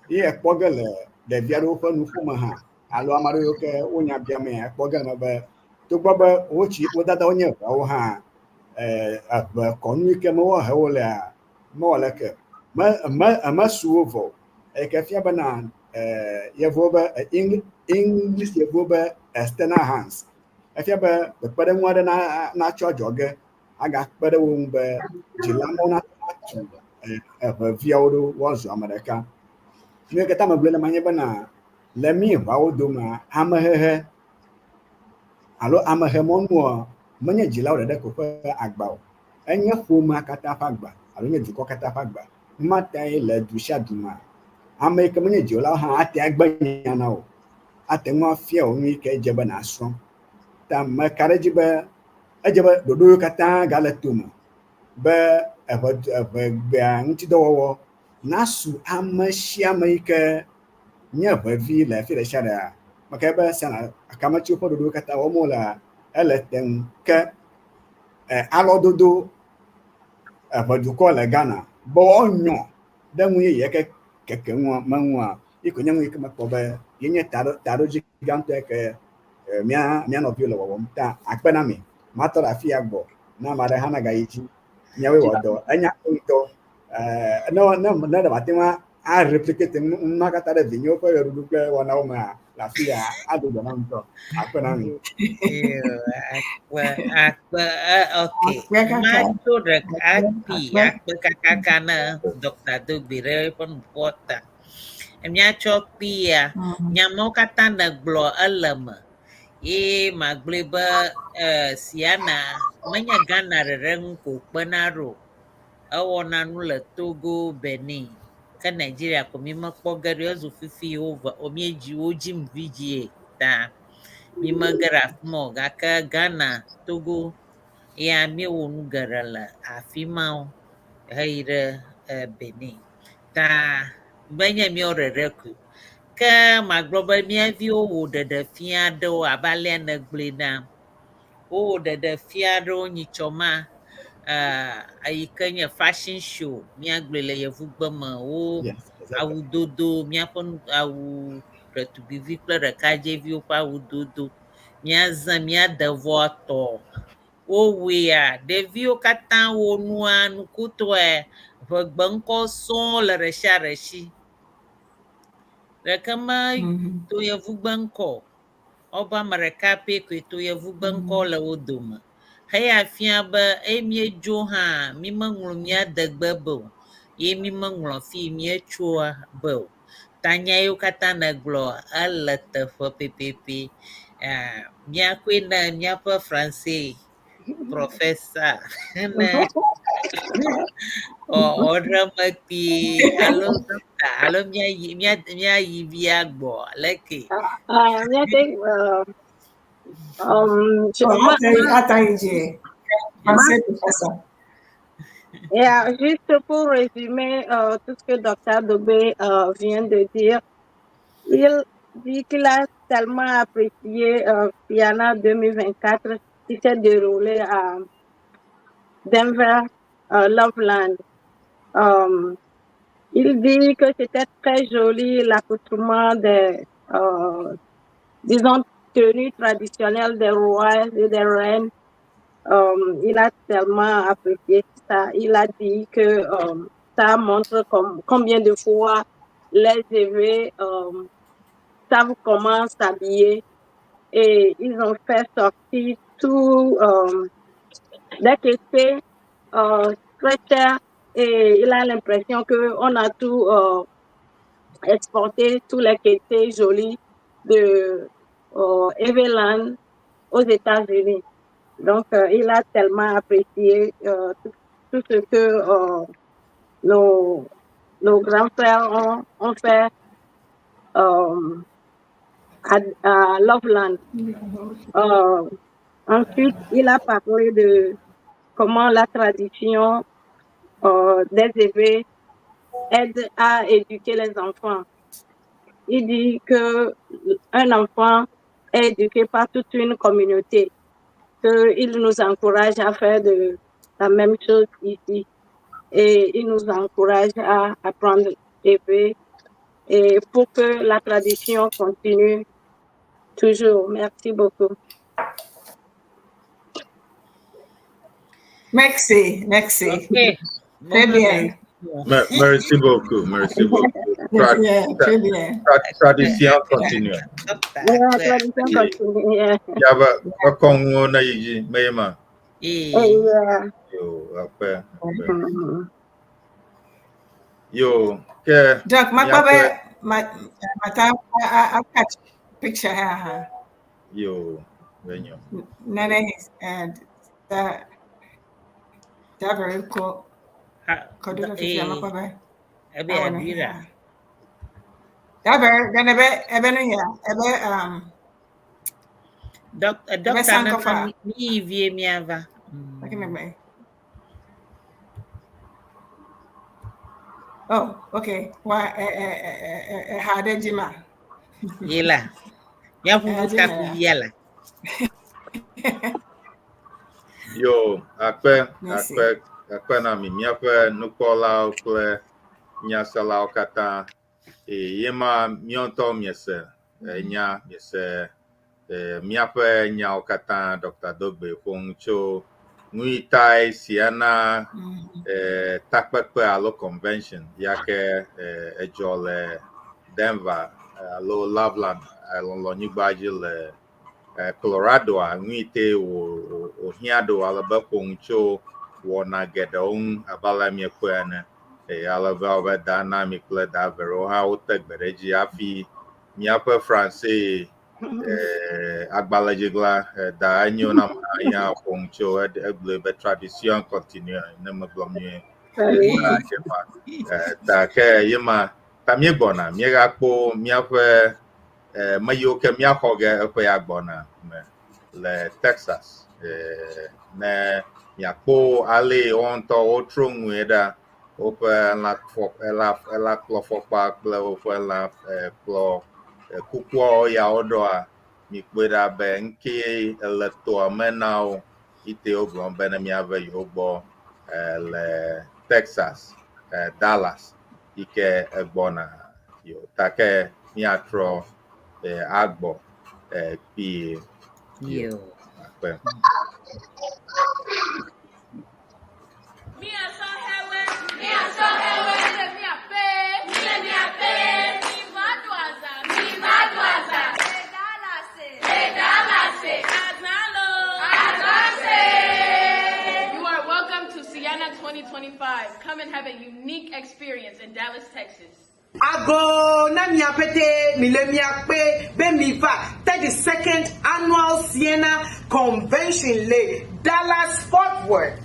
ye ekpɔ ge le ɖevi aɖewo ƒe nuƒo me hã alo ame aɖewo ke wonya biamea ekpɔ ge le eme be togbɔ be wotsi wo dadawo nye ʋeawo hã eʋe kɔnu yi ke me wohe wo lea mewɔ leke mesu wo vɔ o. Eyi ke fia bena yevuwo be English yevuwo be external hands. Efia be kpekpeɖeŋu aɖe natsɔ adzɔge agakpe ɖe wo ŋu be dzila mawo natu eʋeviawo ɖo woazu ame ɖeka. Nu yi katã megblɔe le ma nye bena le mí ʋeawo domea, amehehe alo amehemɔnua menye dzilawo ɖeɖe ko ƒe agba o. Enye ƒomea katã ƒe agba alo nye dukɔ katã ƒe agba. Nu ma tae le du sia du mea, ame yi ke menye dziwòlawo hã ate agbe nya na wò. Ate ŋu afia wò nu yi ke dze be nàsrɔ̃. Ta meka ɖe edzi be edze be ɖoɖo yiwo katã gale tome be eʋe eʋegbea ŋutidɔwɔwɔ nasu ame sia ame yi ke nye ʋevi le afi ɖe sia ɖea. Meka ɖe be Sana akametsiwo ƒe ɖoɖowo katã wɔm wolea, ele te ŋu ke alɔdodo eʋedukɔ le Ghana be woanyɔ ɖe nu yeye ke keke ŋua me ŋua, yi ko nye nu yi ke mekpɔ be yenye taɖodzi gãtɔ yi ke mía mía nɔviwo le wɔwɔm. Ta akpe na mi. Matɔ ɖe afi ya gbɔ ne ame aɖe hã nagayi dzi. Míawoe wɔ dɔ. Enya kpɔ ŋutɔ. Ne ne ne ɖe mate ŋu a replicate nu ma katã ɖe vinyewo ƒe ɣeɖuɖu kple wɔnawo mea, le afi ya ado dɔ na ŋutɔ. Akpe na mi. Akpe akpe ok. Matso ɖeka akpi akpe kakaka na Dr. Dogbe ɖe eƒe nuƒoa ta. Míatsɔ kpi ya. Nya mawo katã nègblɔ ele me. Ye magblɔe be Siana menye Ghana ɖeɖe ŋu ko wòkpena ɖo o. Ewɔna nu le Togo, Benin. Ke Nigeria ko mímekpɔ ge ɖo ezu fifi wova míedzi wodzim vidzie ta mímege ɖe afi ma o. Gake Ghana, Togo ya míewɔ nu geɖe le afi mawo heyi ɖe Benin. Ta menye míawo ɖeɖe koe o. Ke magblɔ be mía viwo wɔ ɖeɖefia aɖewo abe alea nègblɔe na. Wowɔ ɖeɖefia aɖewo nyitsɔ ma eyi ke nye fashion show míagblɔe le yevugbe me. Wo awudodo míaƒe awu ɖetugbivi kple ɖekadzɛviwo ƒe awudodo. Míazã mía devɔa tɔ. Wowɔea, ɖeviwo katã wɔ nua nukutɔe. Ʋegbe ŋkɔ sɔŋ le ɖe sia ɖe si. Ɖeke meto yevugbe ŋkɔ o. Wobe ame ɖeka pɛ koe to yevugbe ŋkɔ le wo dome. Heya fia be eye míedzo hã mímeŋlɔ mía degbe be o ye mímeŋlɔ fi yi míetsoa be o. Ta nya yiwo katã nègblɔ ele teƒe pɛpɛpɛ. Míakɔe na míaƒe Français professeur ne wòaɖe eme kpuie alo doctor alo míayi míayi via gbɔ leke. Míate Français professeur. Yeah, juste pour résumer tout ce que Dr. Dobé vient de dire, il dit qu'il a tellement apprécié Fiana 2024 qui s'est déroulé à Denver, Loveland. Il dit que c'était très joli l'accoutrement des, disons, tenues traditionnelles des rois et des reines. Il a tellement apprécié ça. Il a dit que ça montre combien de fois les évêques savent comment s'habiller et ils ont fait sortir tout des kétés très cher et il a l'impression qu'on a tout exporté, tous les kétés jolis de Eveland aux États-Unis. Donc, il a tellement apprécié tout ce que nos grands frères ont fait à Loveland. Ensuite, il a parlé de comment la tradition des évêques aide à éduquer les enfants. Il dit que un enfant est éduqué par toute une communauté, qu'il nous encourage à faire de la même chose ici. Et il nous encourage à apprendre éwé et pour que la tradition continue toujours. Merci beaucoup. Merci, merci. Ok. Très bien. Merci beaucoup, merci beaucoup. Très bien, très bien. Tradition continue. Yeah, tradition continue. Yeah. Yaba, akongo na yiji, meyema. Yeah. Yo, akpe, akpe. Yo, ke Doc, makpɔ be míaƒe mata a catch picture ha ha. Yo, enyo. Nene da da very cool. Kodo do fifia makpɔ be. Ebe adira. Da very then ebe ebe no ya ebe Doctor Sankofa. Mi vie miava. Okay, me. Oh, okay. Wa ha de jima. Yela. Miaƒu taku yela. Yo, akpe, Merci. akpe, akpe na mi míaƒe nukpɔlawo kple nyaselawo katã. Eye yema míawo ŋutɔ miese enya, miese míaƒe nyawo katã Dr. Dogbe ƒo nu tso nu yi tae Siena takpekpe alo convention ya ke edzɔ le Denver alo Loveland lɔlɔnyigba dzi le Coloradoa nu yi te wòhiã ɖo ale be ƒo nu tso wɔna geɖewo ŋu abe ale miekpɔe ene. Eye ale be wobe da na mi kple da verewo hã wote gbe ɖe edzi hafi míaƒe Francais agbalẽdzigla da enyo na me ya ƒo nu tso egblɔe be tradition continue ne megblɔm nyuie. Ta ke yema ta míegbɔna míegakpɔ míaƒe me yiwo ke míaxɔ ge eƒe ya gbɔna me le Texas ne miakpɔ ale wo ŋutɔ wotrɔ nue ɖa woƒe elãkplɔfɔkpa kple woƒe lã kplɔ kukuawo ya woɖɔa mikpɔe ɖa be ŋke ele toa me na wo ite wogblɔ be ne miave yewo gbɔ le Texas, Dallas yi ke egbɔna yo ta ke miatrɔ agbɔ kpuie. Yo. Akpe. You are welcome to Siena 2025. Come and have a unique experience in Dallas, Texas. Ago na miapete mile miakpe be miva 32nd annual Siena Convention le Dallas Fort Worth.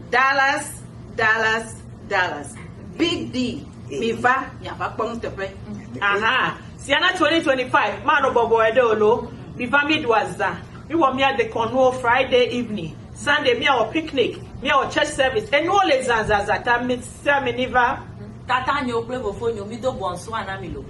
Dallas, Dallas, Dallas. Big D. Miva miava kpɔ nuteƒe. Aha. Siena 2025. Mano bobo edolo. Miva mi do aza. Mi wɔ mia de kɔnuwo Friday evening. Sunday mi awɔ picnic. Mi awɔ church service. Enuwo le zanzaza ta mi sia mi ni va. Tata nyewo kple fofo nyewo mi do bonsoir na mi lo.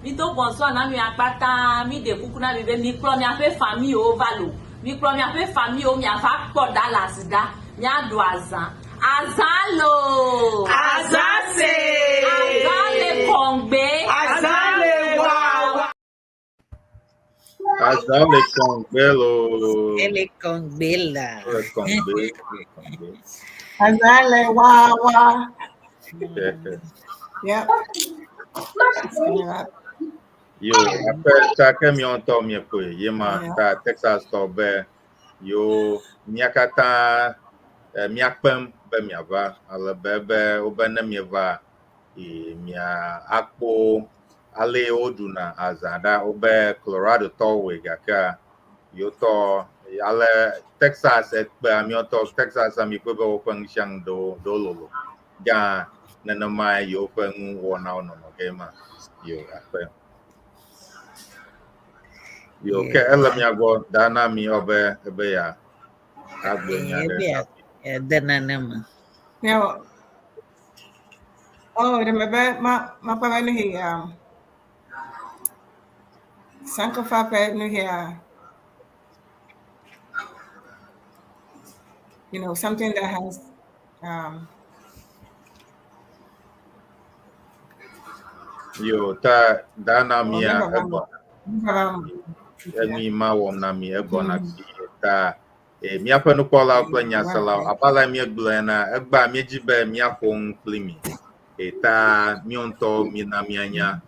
Mi do bonsoir na mi akpata mi de kuku na mi be mi kplɔ miaƒe famillewo va lo. Mi kplɔ miaƒe famillewo miava kpɔ Dallas ɖa. Miaɖu azã. Azã lo. Azã se. Azã le kɔngbe. Azã le wawa. Azã le kɔngbe lo. Ele kɔngbe la. Le kɔngbe. Le kɔngbe. Azã le wawa. Yep. Yo, akpe ta ke míawo ŋutɔ miekpɔe yema ta Texas tɔ be yo mía katã míakpem be miava ale be be wobe ne mieva mia akpɔ ale woɖuna azã ɖa wobe Colorado tɔwoe gake yewotɔ ale Texas ekpea míawo Texas mikpɔe be woƒe nu sia nu ɖewo ɖewo lolo gã nenemae yewoƒe nu wɔnawo nɔnɔ ge ma yo akpe. Yo ke ele mia gbɔ da na mi ɔbe ebe ya agblɔ nya ɖe. Ebe ede nane me. Yeah. Oh, remember ma ma pa no here. Sankofa pe no here. You know, something that has Yo ta da na mia egbɔ enu ma wɔm na mi egbɔna kpuie ta míaƒe nukpɔlawo kple nyaselawo abe ale míegblɔe ene egbea míedzi be míaƒo nu kpli mi ta míawo ŋutɔ míena míanya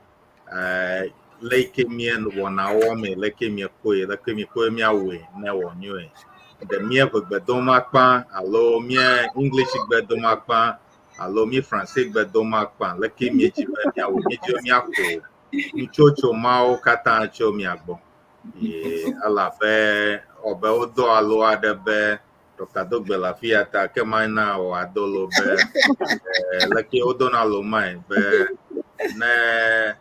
le yi ke mía wɔna wɔmee le ke miekpɔe le ke miekpɔe míawɔe ne wɔ nyuie. Ɖe mía ʋegbe dom akpa alo mía English gbe dom akpa alo mi Francegbe dom akpa leke miedzi be miawɔ miedzi be miaƒo nutsotso mawo katã tso mia gbɔ. Ye elabe ewɔ wodɔ alo aɖe be Dr. Dogbe le afi ya ta ke mana wòado lo be leke wodona lo mae be ne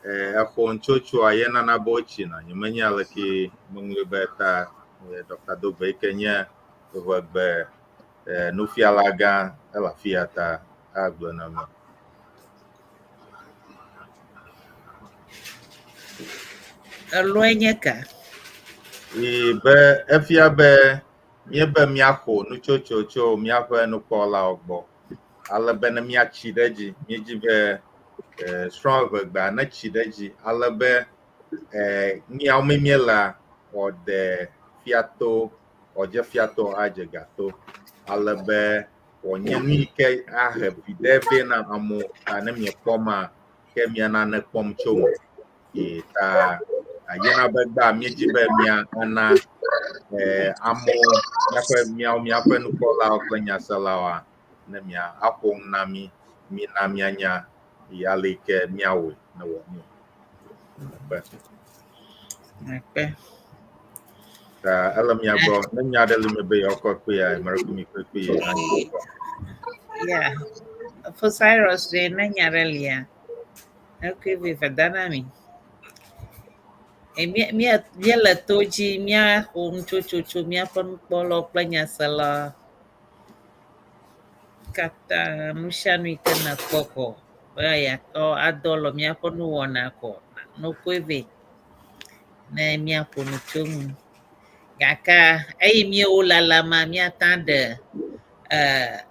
exo nutsotsoa ye nana be wotsina. Nyemenya aleke meŋlɔe be ta Dr. Dogbe yi ke nye ʋegbe nufiala gã ele afi ya ta agblɔ na mi. Elɔe nye ka? Yi be efia be míebe míaƒo nutsotso tso míaƒe nukpɔlawo gbɔ ale be ne míatsi ɖe edzi. Míedzi be srɔ̃ ʋegbea netsi ɖe edzi ale be míawo mi míelea wòade fiato, wòadze fiato adze gato ale be wòanye nu yi ke ahe viɖe vɛ na amewo ta ne miekpɔ ma ke mia nane kpɔm tso me. Ye ta ayena be gbea míedzi be mía ana amewo míaƒe míawo míaƒe nukpɔlawo kple nyaselawoa ne mia aƒo nu na mí mína míanya yi ale yi ke míawɔe ne wòanyo. Akpe. Akpe. Ta ele mia gbɔ ne nya aɖe li me be yewoakɔ kpea mɛrɛku mi kpe kpee anyi. Yeah. For Cyrus, ɖe ne nya ɖe lia, ekui vɛ vada na mi. Míele to dzi míaƒo nutsotso tso míaƒe nukpɔlawo kple nyaselawo katã nu sia nu yi ke nèkpɔ kɔ be yeakɔ adɔ alɔ míaƒe nuwɔna kɔ nokɔe vɛ ne míaƒo nu tso eŋu. Gake eyi míewo lalama míate ŋu aɖe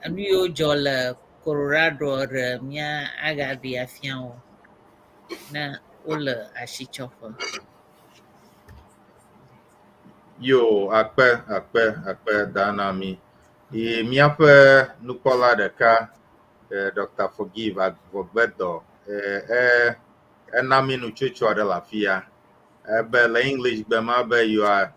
enu yiwo dzɔ le Colorado ɖe mía agaɖee afia wo ne wole asitsɔƒe. Yo, akpe, akpe, akpe da na mi. Yi míaƒe nukpɔla ɖeka, Dr. Forgive Avɔgbedɔ, ena mi nutsotso aɖe le afi ya. Ebe le English gbe ma be you are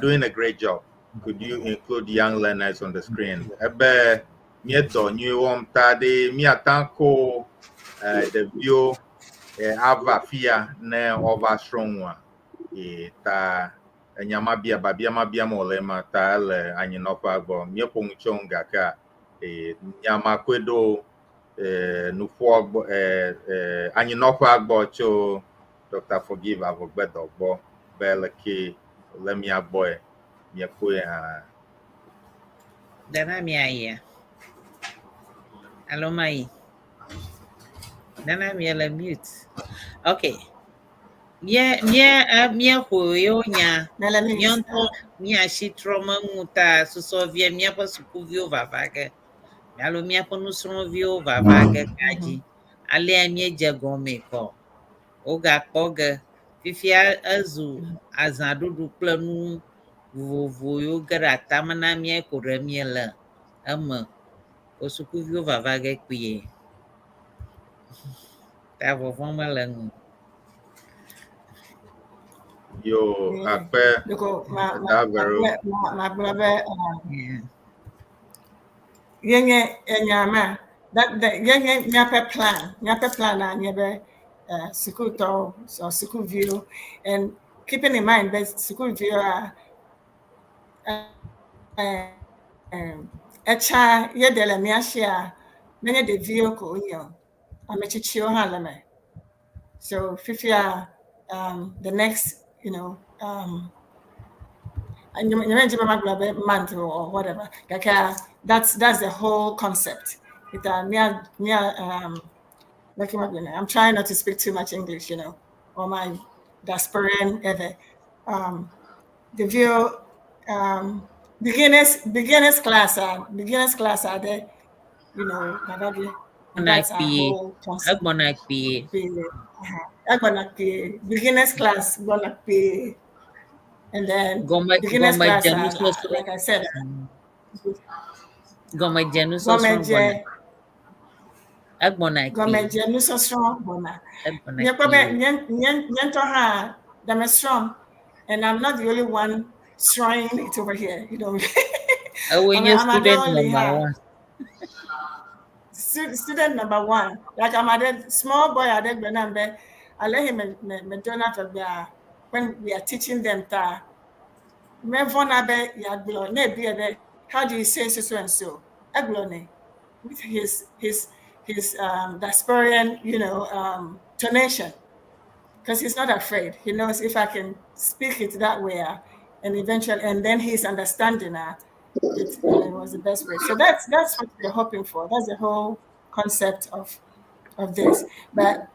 doing a great job. Could you include young learners on the screen? Ebe míedɔ nyui wɔm ta ɖe míata ko ɖeviwo ava afi ya ne woava srɔ̃ nua. Ye ta enya ma bia babia ma biam wòle ema ta ele anyinɔƒea gbɔ. Míeƒo nu tso ŋu gakea nya ma koe ɖo nuƒoa gbɔ anyinɔƒea gbɔ tso Dr. Forgive Avɔgbedɔ gbɔ be leke le mia gbɔe miekpɔe hã. Dana miayia? Alo mayi? Nana miele mute. Okay. Mía mía míeƒo yewo nya. Míawo ŋutɔ míasi trɔ me ŋu ta susɔ vie míaƒe sukuviwo vava ge alo míaƒe nusrɔ̃viwo vava ge ka dzi. Alea míedze gɔmee kɔ. Wogakpɔ ge. Fifia ezu azãɖuɖu kple nu vovovo yiwo ge ɖe atame na mía ko ɖe míele eme. Wo sukuviwo vava ge kpuie. Ta vɔvɔ̃ mele enu. Yo, akpe. Ɖeko ma ma Davero. magblɔ be yenye enya ma that yenye míaƒe plan, míaƒe plan a nye be sukutɔwo or sukuviwo, and keeping in mind be sukuviwoa etsa ye de le mía sia menye ɖeviwo ko wonye o, ame tsitsiwo hã le eme. So fifia the next nyemedzi be magblɔ be month or whatever, gake that's the whole concept. It mia mia like I'm trying not to speak too much English or my diasporan ever. The view beginners class are there, and that's our whole concept. Egbɔna kpuie. Egbɔna kpuie. Beginners class gbɔna kpuie. And then beginners class, like I said, Gɔmedze nusɔsrɔ̃ gɔmedze gbɔna. Egbɔna kpuie. Gɔmedze nusɔsrɔ̃ gbɔna. Egbɔna Míekpɔ be kpuie. nye ŋutɔ hã da srɔ̃m, and I'm not the only one srɔ̃ing it over here. Ewoe nye Ame student aɖewo li number hã. one. Student number one, like I'm a small boy, I didn't ale me me me dona when we are teaching them ta mevɔna be yeagblɔ ne ebia be how do you say so so and so egblɔ nɛ with his diasporian tonation, because he's not afraid. He knows if I can speak it that way, and eventually, and then he's understanding it was the best way. So that's what we're hoping for. That's the whole concept of this. But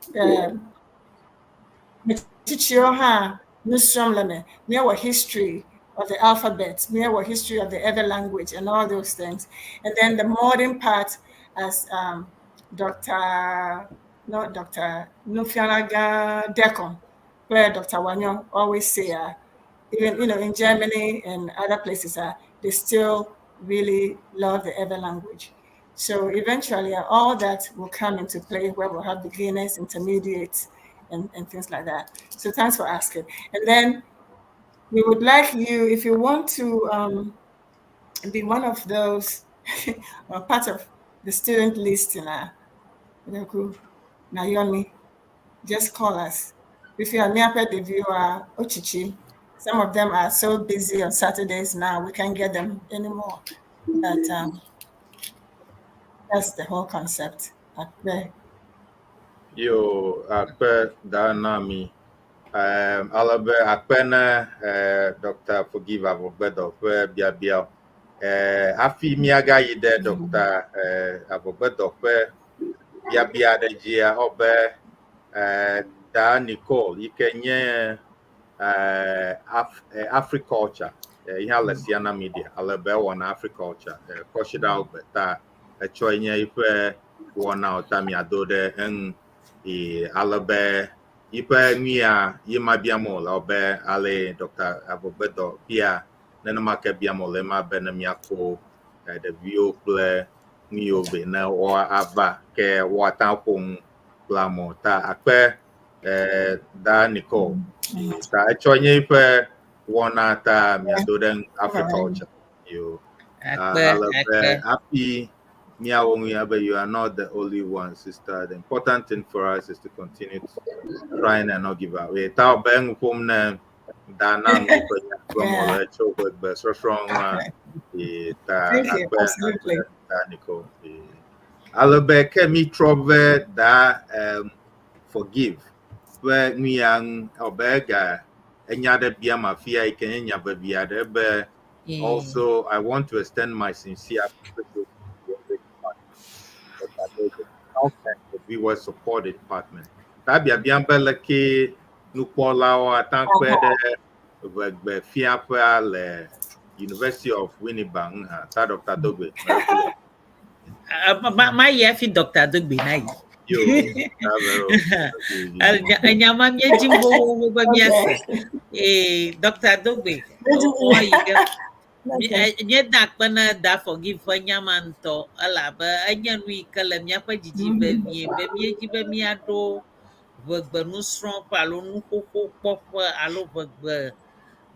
hã nusrɔ̃m le me míewɔ history of the alphabet, míewɔ history of the other language and all those things. And then the modern part, as Dr. not Dr. Nufialaga Dekon, where Dr. Wanyo always say, even in Germany and other places, they still really love the Ewe language. So eventually, all that will come into play where we'll have beginners, intermediates, and things like that. So thanks for asking. And then we would like you, if you want to be one of those or part of the student list in our Naomi, just call us. If you are near the viewer, Ochichi, some of them are so busy on Saturdays now, we can't get them anymore. But that's the whole concept. Akpe. Yo, akpe da na mi. Alabe akpe na Dr. Forgive Avogbedo ƒe biabia. Hafi míagayi ɖe Dr. Avogbedo ƒe biabia ɖe dzia, ɔbe da Nicole yi ke nye Africulture ihe le Siana Media alebe ewɔna Africulture kɔsiɖawo gbe ta etsɔ nye eƒe wɔnawo ta miado ɖe eŋu e alebe yiƒe nuya yi ma biam o le ɔbe ale Dr. Avogbedo bia nenema ke biam o le ma be ne miako ɖeviwo kple nu yiwo be ne woava ke woate ƒo nu kple amewo ta akpe da Nicole ta etsɔ nye eƒe wɔna ta miado ɖe Africulture yo. Akpe, Alebe akpe. Happy miawo nu ya be you are not the only one, sister. The important thing for us is to continue trying and not give up. Ta be ŋu ƒom ne da na nu ƒe nya gblɔm wòle tso ƒe gbe sɔsrɔ̃ ŋua e ta Thank you. Akpe Absolutely. Akpe da Nicole. Alebe ke mi trɔ ve da Forgive ƒe nu ya ŋu ɔbe ga enya ɖe biam afia yi ke nye nya vevi aɖe be also I want to extend my sincere appreciation to the the viewer support department. Ta biabiam be leke nukpɔlawo ate ŋu akpe ɖe ʋegbe fiaƒea le University of Winneba ŋu hã. Ta Dr. Dogbe. Ma yi hafi Dr. Dogbe na yi. Yo, ta vero. Enya ma míedzi xoxoxo be míase. Ee, Dr. Dogbe, woayi ge. Míeda akpe na da Forgive ƒe nya ma ŋutɔ elabe enye nu yi ke le míaƒe dzidzi vevie be míedzi be míaɖo ʋegbe nusrɔ̃ƒe alo nuxoxo kpɔƒe alo ʋegbe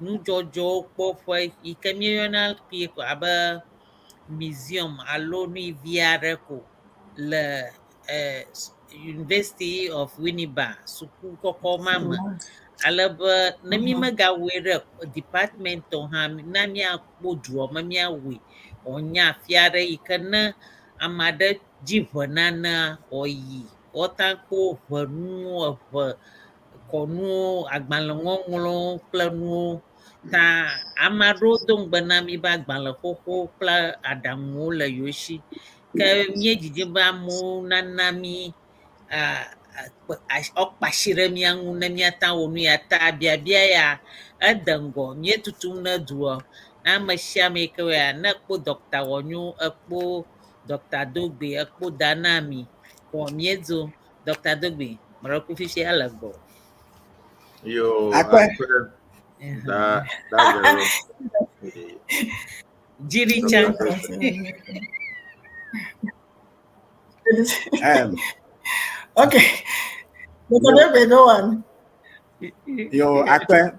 nudzɔdzɔwo kpɔƒe yi ke míeyɔna kpuie ko abe museum alo nu vi aɖe ko le University of Winneba suku kɔkɔ ma me. Ale be ne mi megawɔe ɖe department o hã na míakpɔ dua me míawɔe wòanye afi aɖe yi ke ne ame aɖe dzi ʋe nanea wòayi woate ŋu akpɔ ʋenuwo, eʋe kɔnuwo, agbalẽŋɔŋlɔwo kple nuwo. Ta ame aɖewo do ŋugbe na mí be agbalẽ xoxo kple aɖaŋuwo le yewo si. Ke míedzidzim be amewo nana mí woakpe asi ɖe mía ŋu ne míate ŋu awɔ nu ya ta biabia ya ede ŋgɔ míetutum ne dua na ame sia ame yi ke wɔa ne ekpɔ Dr. Wɔnyo, ekpɔ Dr. Dogbe, ekpɔ Danami kɔ míedzo Dr. Dogbe meɖe fifia ele gbɔ. Yo, Akpe. akpe da da vero. Dziricha. Okay. Dr. Dogbe, go on. Yo, akpe.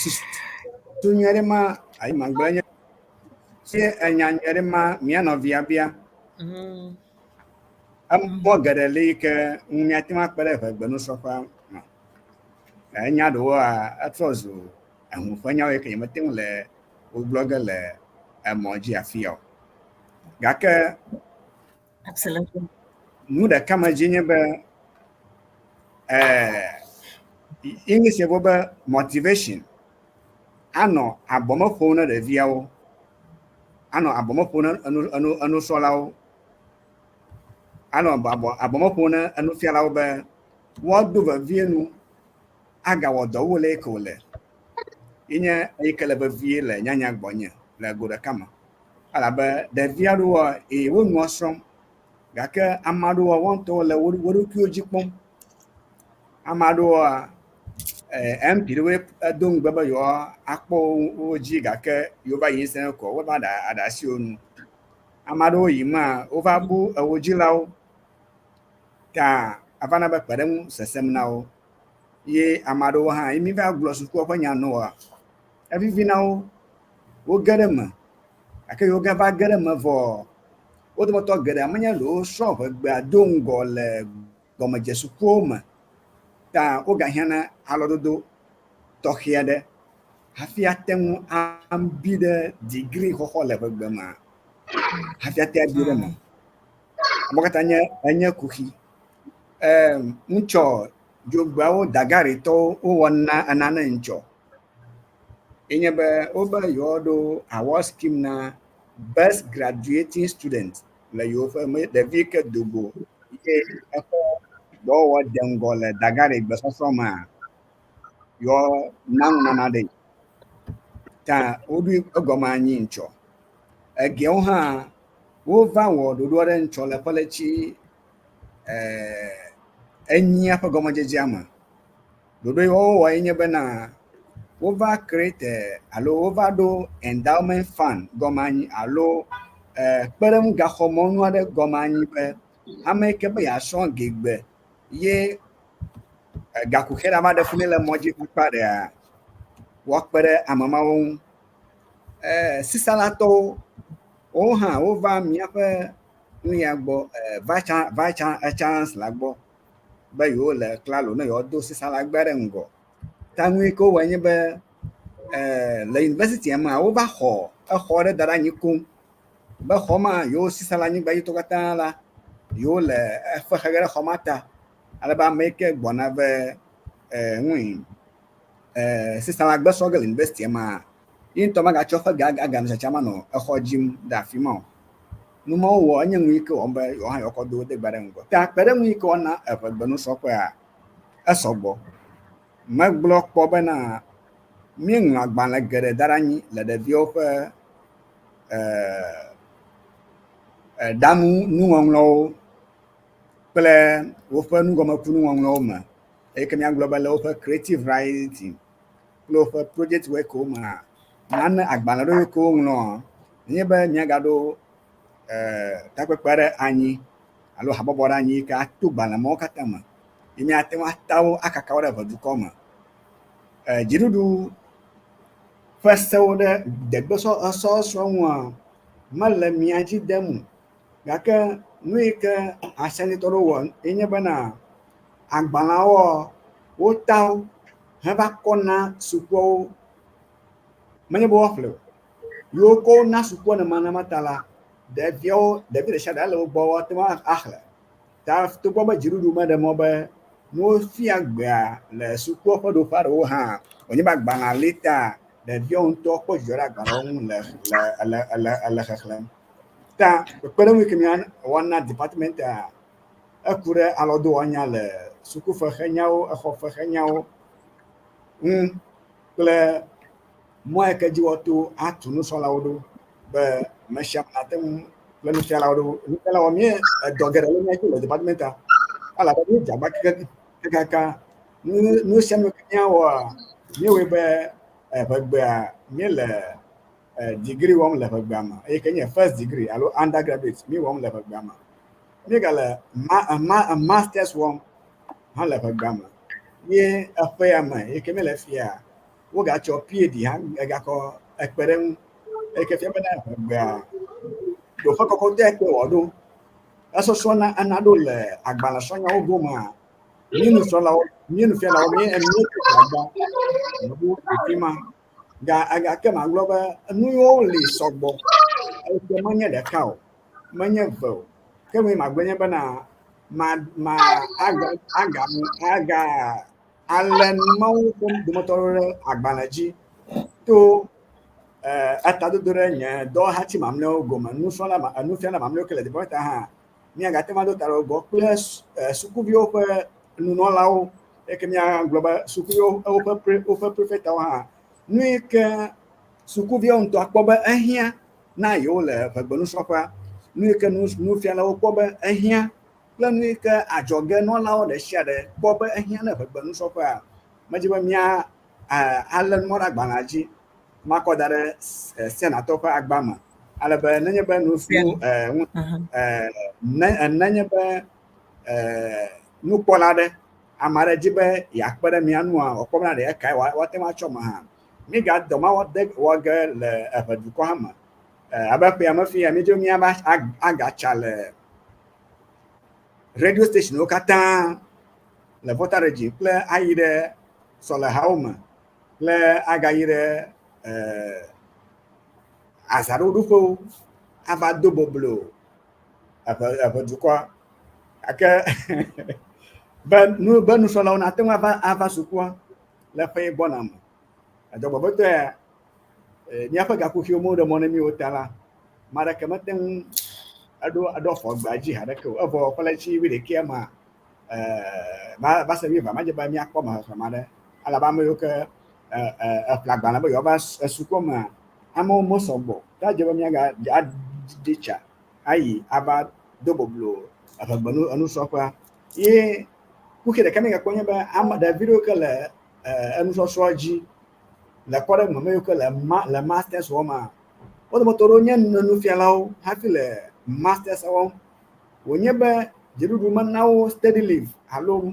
Susu nyui aɖe ma ayi magblɔ nye ye enya nyui aɖe ma mía nɔvia bia. Emɔ geɖe li yi ke ŋu míate ŋu akpe ɖe ʋegbenusrɔ̃ƒea me. Enya ɖewoa etrɔ zu ehu ƒe nyawo yi ke nyemete ŋu le wo gblɔ ge le emɔ dzi afia o. Gake Absolutely. Nu ɖeka me dzi nye be English yevo be motivation anɔ abɔme ƒom na ɖeviawo, anɔ abɔme ƒom na enu enu enusrɔ̃lawo, anɔ abɔ abɔme ƒom na enufialawo be woado vevie nu agawɔ dɔ wu le yi ke wòle. Ye nye eyi ke le vevie le nyanya gbɔnye le go ɖeka me. Elabe ɖevi aɖewoa, ee wo nua srɔ̃m gake ame aɖewoa woa ŋutɔwo le wo ɖokuiwo dzi kpɔm. Ame aɖewoa MP ɖewoe edo ŋugbe be yewoakpɔ wo dzi gake yewova yi ŋusẽ ko wova ɖe aɖe asi wo nu. Ame aɖewo yi ma wova bu ewo dzilawo ta ava na be kpeɖeŋu sesem na wo ye ame aɖewo hã ye mi va gblɔ sukua ƒe nya na woa, evivi na wo woge ɖe eme gake yewo gava ge ɖe eme vɔ wo dometɔ geɖe menye ɖewo srɔ̃ ʋegbea do ŋgɔ le gɔmedzesukuwo me ta wogahiã na alɔdodo tɔxɛ aɖe hafi ate ŋu abi ɖe degree xɔxɔ le ʋegbe mea hafi ate abi ɖe eme. Amewo katã nye enye kuxi. Em ŋutsɔ dzogbeawo dagaritɔwo wowɔ na enane ŋutsɔ. Enye be wobe yewoaɖo award scheme na best graduating student le yewoƒe me ɖevi ke do go ye eƒe dɔwɔwɔ de ŋgɔ le dagari gbesɔsrɔ̃ mea, yewoana nunana ɖe. Ta woɖoe egɔme anyi ŋutsɔ. Egewo hã wova wɔ ɖoɖo aɖe ŋutsɔ le ƒe ɣleti enyia ƒe gɔmedzedzea me. Ɖoɖo yi wowɔ ye nye bena wova create alo wova ɖo endowment fund gɔme anyi alo kpeɖeŋu gaxɔmɔnu aɖe gɔme anyi be ame yi ke be yeasrɔ̃ gegbe ye gakuxi ɖe ava ɖe fu nɛ le mɔ dzi ƒe akpa ɖea, woakpe ɖe ame mawo ŋu. Sisalatɔwo woawo hã wova míaƒe nu ya gbɔ vice chancellor gbɔ be yewole klalo ne yewoado sisalagbe ɖe ŋgɔ. Ta nu yi ke wowɔe nye be le yunivɛsitia mea, wova xɔ exɔ ɖe da ɖe anyi koŋ be xɔ ma yewo sisalanyigba katã la, yewole efe xe ge ɖe xɔ ma ta ale be ame yi ke gbɔna ve nui sisalagbe srɔ̃ ge le yunivɛsitia mea, ye ŋutɔ magatsɔ eƒe ga aganɔ tsatsa manɔ exɔ dzim ɖe afi ma o. Nu mawo wɔ enye nu yi ke wɔm be yewoa hã yewoakɔ do wo degbe ɖe ŋgɔ. Ta kpe ɖe nu yi ke woana eʋegbenusrɔ̃ƒea, esɔ gbɔ. Megblɔ kpɔ bena míeŋlɔ agbalẽ geɖe da ɖe anyi le ɖeviwo ƒe ɖaŋu nuŋɔŋlɔwo kple woƒe nugɔmekunuŋɔŋlɔwo me eyi ke míagblɔ be le woƒe creative writing kple woƒe project work wo mea, nane agbalẽ ɖewo yi ke woŋlɔa, nenye be míagaɖo takpekpe aɖe anyi alo habɔbɔ aɖe anyi yi ke ato gbalẽ mawo katã me ye míate ŋu ata wo akaka wo ɖe ʋedukɔ me. Dziɖuɖu ƒe sewo ɖe degbesɔsrɔ̃ ŋua mele mía dzi dem o gake nu yi ke asianitɔ ɖewo wɔ ye nye bena agbalẽawoa wota wo heva kɔ na sukuawo. Menye be woaƒle o. Ye wokɔ wo na sukua nenema ta la, ɖeviawo, ɖevi ɖe sia ɖe ele wo gbɔ woate ŋu axlẽ. Ta togbɔ be dziɖuɖu meɖe mɔ be ne wofia gbea le sukua ƒe ɖoƒe aɖewo hã, wònye be agbalẽa li ta ɖeviawo ŋutɔ kpɔ dzidzɔ ɖe agbalẽawo ŋu le le le le le xexlẽm. Ta kpekpeɖeŋu yi ke míawɔ na departmentia, eku ɖe alɔdowɔnya le sukufexenyawo, exɔfexenyawo ŋu kple mɔ yi ke dzi woato atu nusrɔ̃lawo ɖo be ame sia ame nate ŋu kple nufialawo ɖo. Nufialawo mí edɔ geɖe le mía dzi le departmentia elabe míedze agbagba kakaka. Nu sia nu ke míawɔa, míewɔe be ʋegbea míele degree wɔm le ʋegbea me eyi ke nye first degree alo undergraduate míewɔm le ʋegbea me. Míegale ma masters wɔm hã le ʋegbea me. Ye eƒe ya me yi ke míele fia. Wogatsɔ PhD hã egakɔ ekpe ɖe eŋu. Eyi ke fia bena ʋegbea ɖoƒe kɔkɔtɔe kpe wòaɖo. Esɔsrɔ̃ na ena ɖo le agbalẽsrɔ̃nyawo gomea, mí nusrɔ̃lawo, mí nufialawo, mí míeto gbagba ɖo afi ma. Ga gake magblɔ be nu yiwo li sɔgbɔ eyi ke menye ɖeka o, menye eve o. Ke nu yi magblɔ nye bena ma ma aga aga aga alé nu mawo ƒe dometɔ aɖewo ɖe agbalẽ dzi to etadodo ɖe nye dɔwɔhati mamlɛawo gome, nusrɔ̃la ma nufiala mamlɛawo ke le department hã míagate ŋu aɖo ta ɖe wo gbɔ kple sukuviwo ƒe nunɔlawo eye ke míagblɔ be sukuviwo woƒe pre woƒe prefectwo hã nu yi ke sukuviwo ŋutɔ akpɔ be ehiã na yewo le ʋegbenusrɔ̃ƒea, nu yi ke nufialawo kpɔ be ehiã kple nu yi ke adzɔgenɔlawo ɖe sia ɖe kpɔ be ehiã na ʋegbenusrɔ̃ƒea. Medzi be mía alé numɔ ɖe agbalẽa dzi makɔ da ɖe senatɔwo ƒe agba me ale be nenye be nu ne nenye be nukpɔla aɖe ame aɖe dzi be yeakpe ɖe mía nua wòakpɔ bena ɖe ekae woate ŋu atsɔ me hã. Míga dɔ ma wɔ ge le eʋe dukɔ hã me. Abe ƒea me fia mídzo míava agatsa le radio stationwo katã le Volta Region kple ayi ɖe sɔlehawo me kple agayi ɖe azaɖoɖoƒewo ava do boblo eƒe eƒe dukɔa. Gake be nu be nusrɔ̃lawo nate ŋu ava ava sukua le ƒe yi gbɔna me. Edzɔgbevɔ̃etɔea, míaƒe gakuxiwo meɖe mɔ na mí o ta la, ame aɖeke mete ŋu eɖo eɖo afɔ gbea dzi haɖeke o. Evɔ ɣleti wuiɖekɛa mea, va va se wuievea medze be míakpɔ ame xexlẽme aɖe elabe ame yiwo ke eƒle agbalẽ be yewoava sukua mea, amewo mesɔ gbɔ o. Ta edze be míaga aɖi tsa ayi ava do boblo eʋegbe enusrɔ̃ƒea. Ye kuxi ɖeka míegakpɔ nye be ame ɖevi ɖewo ke le enusɔsrɔ̃ dzi le kpɔɖeŋu me, ame yiwo ke le ma le masters wɔma, wo dometɔ ɖewo nye nufialawo hafi le masters wɔm. Wònye be dziɖuɖu mena wo study leave alo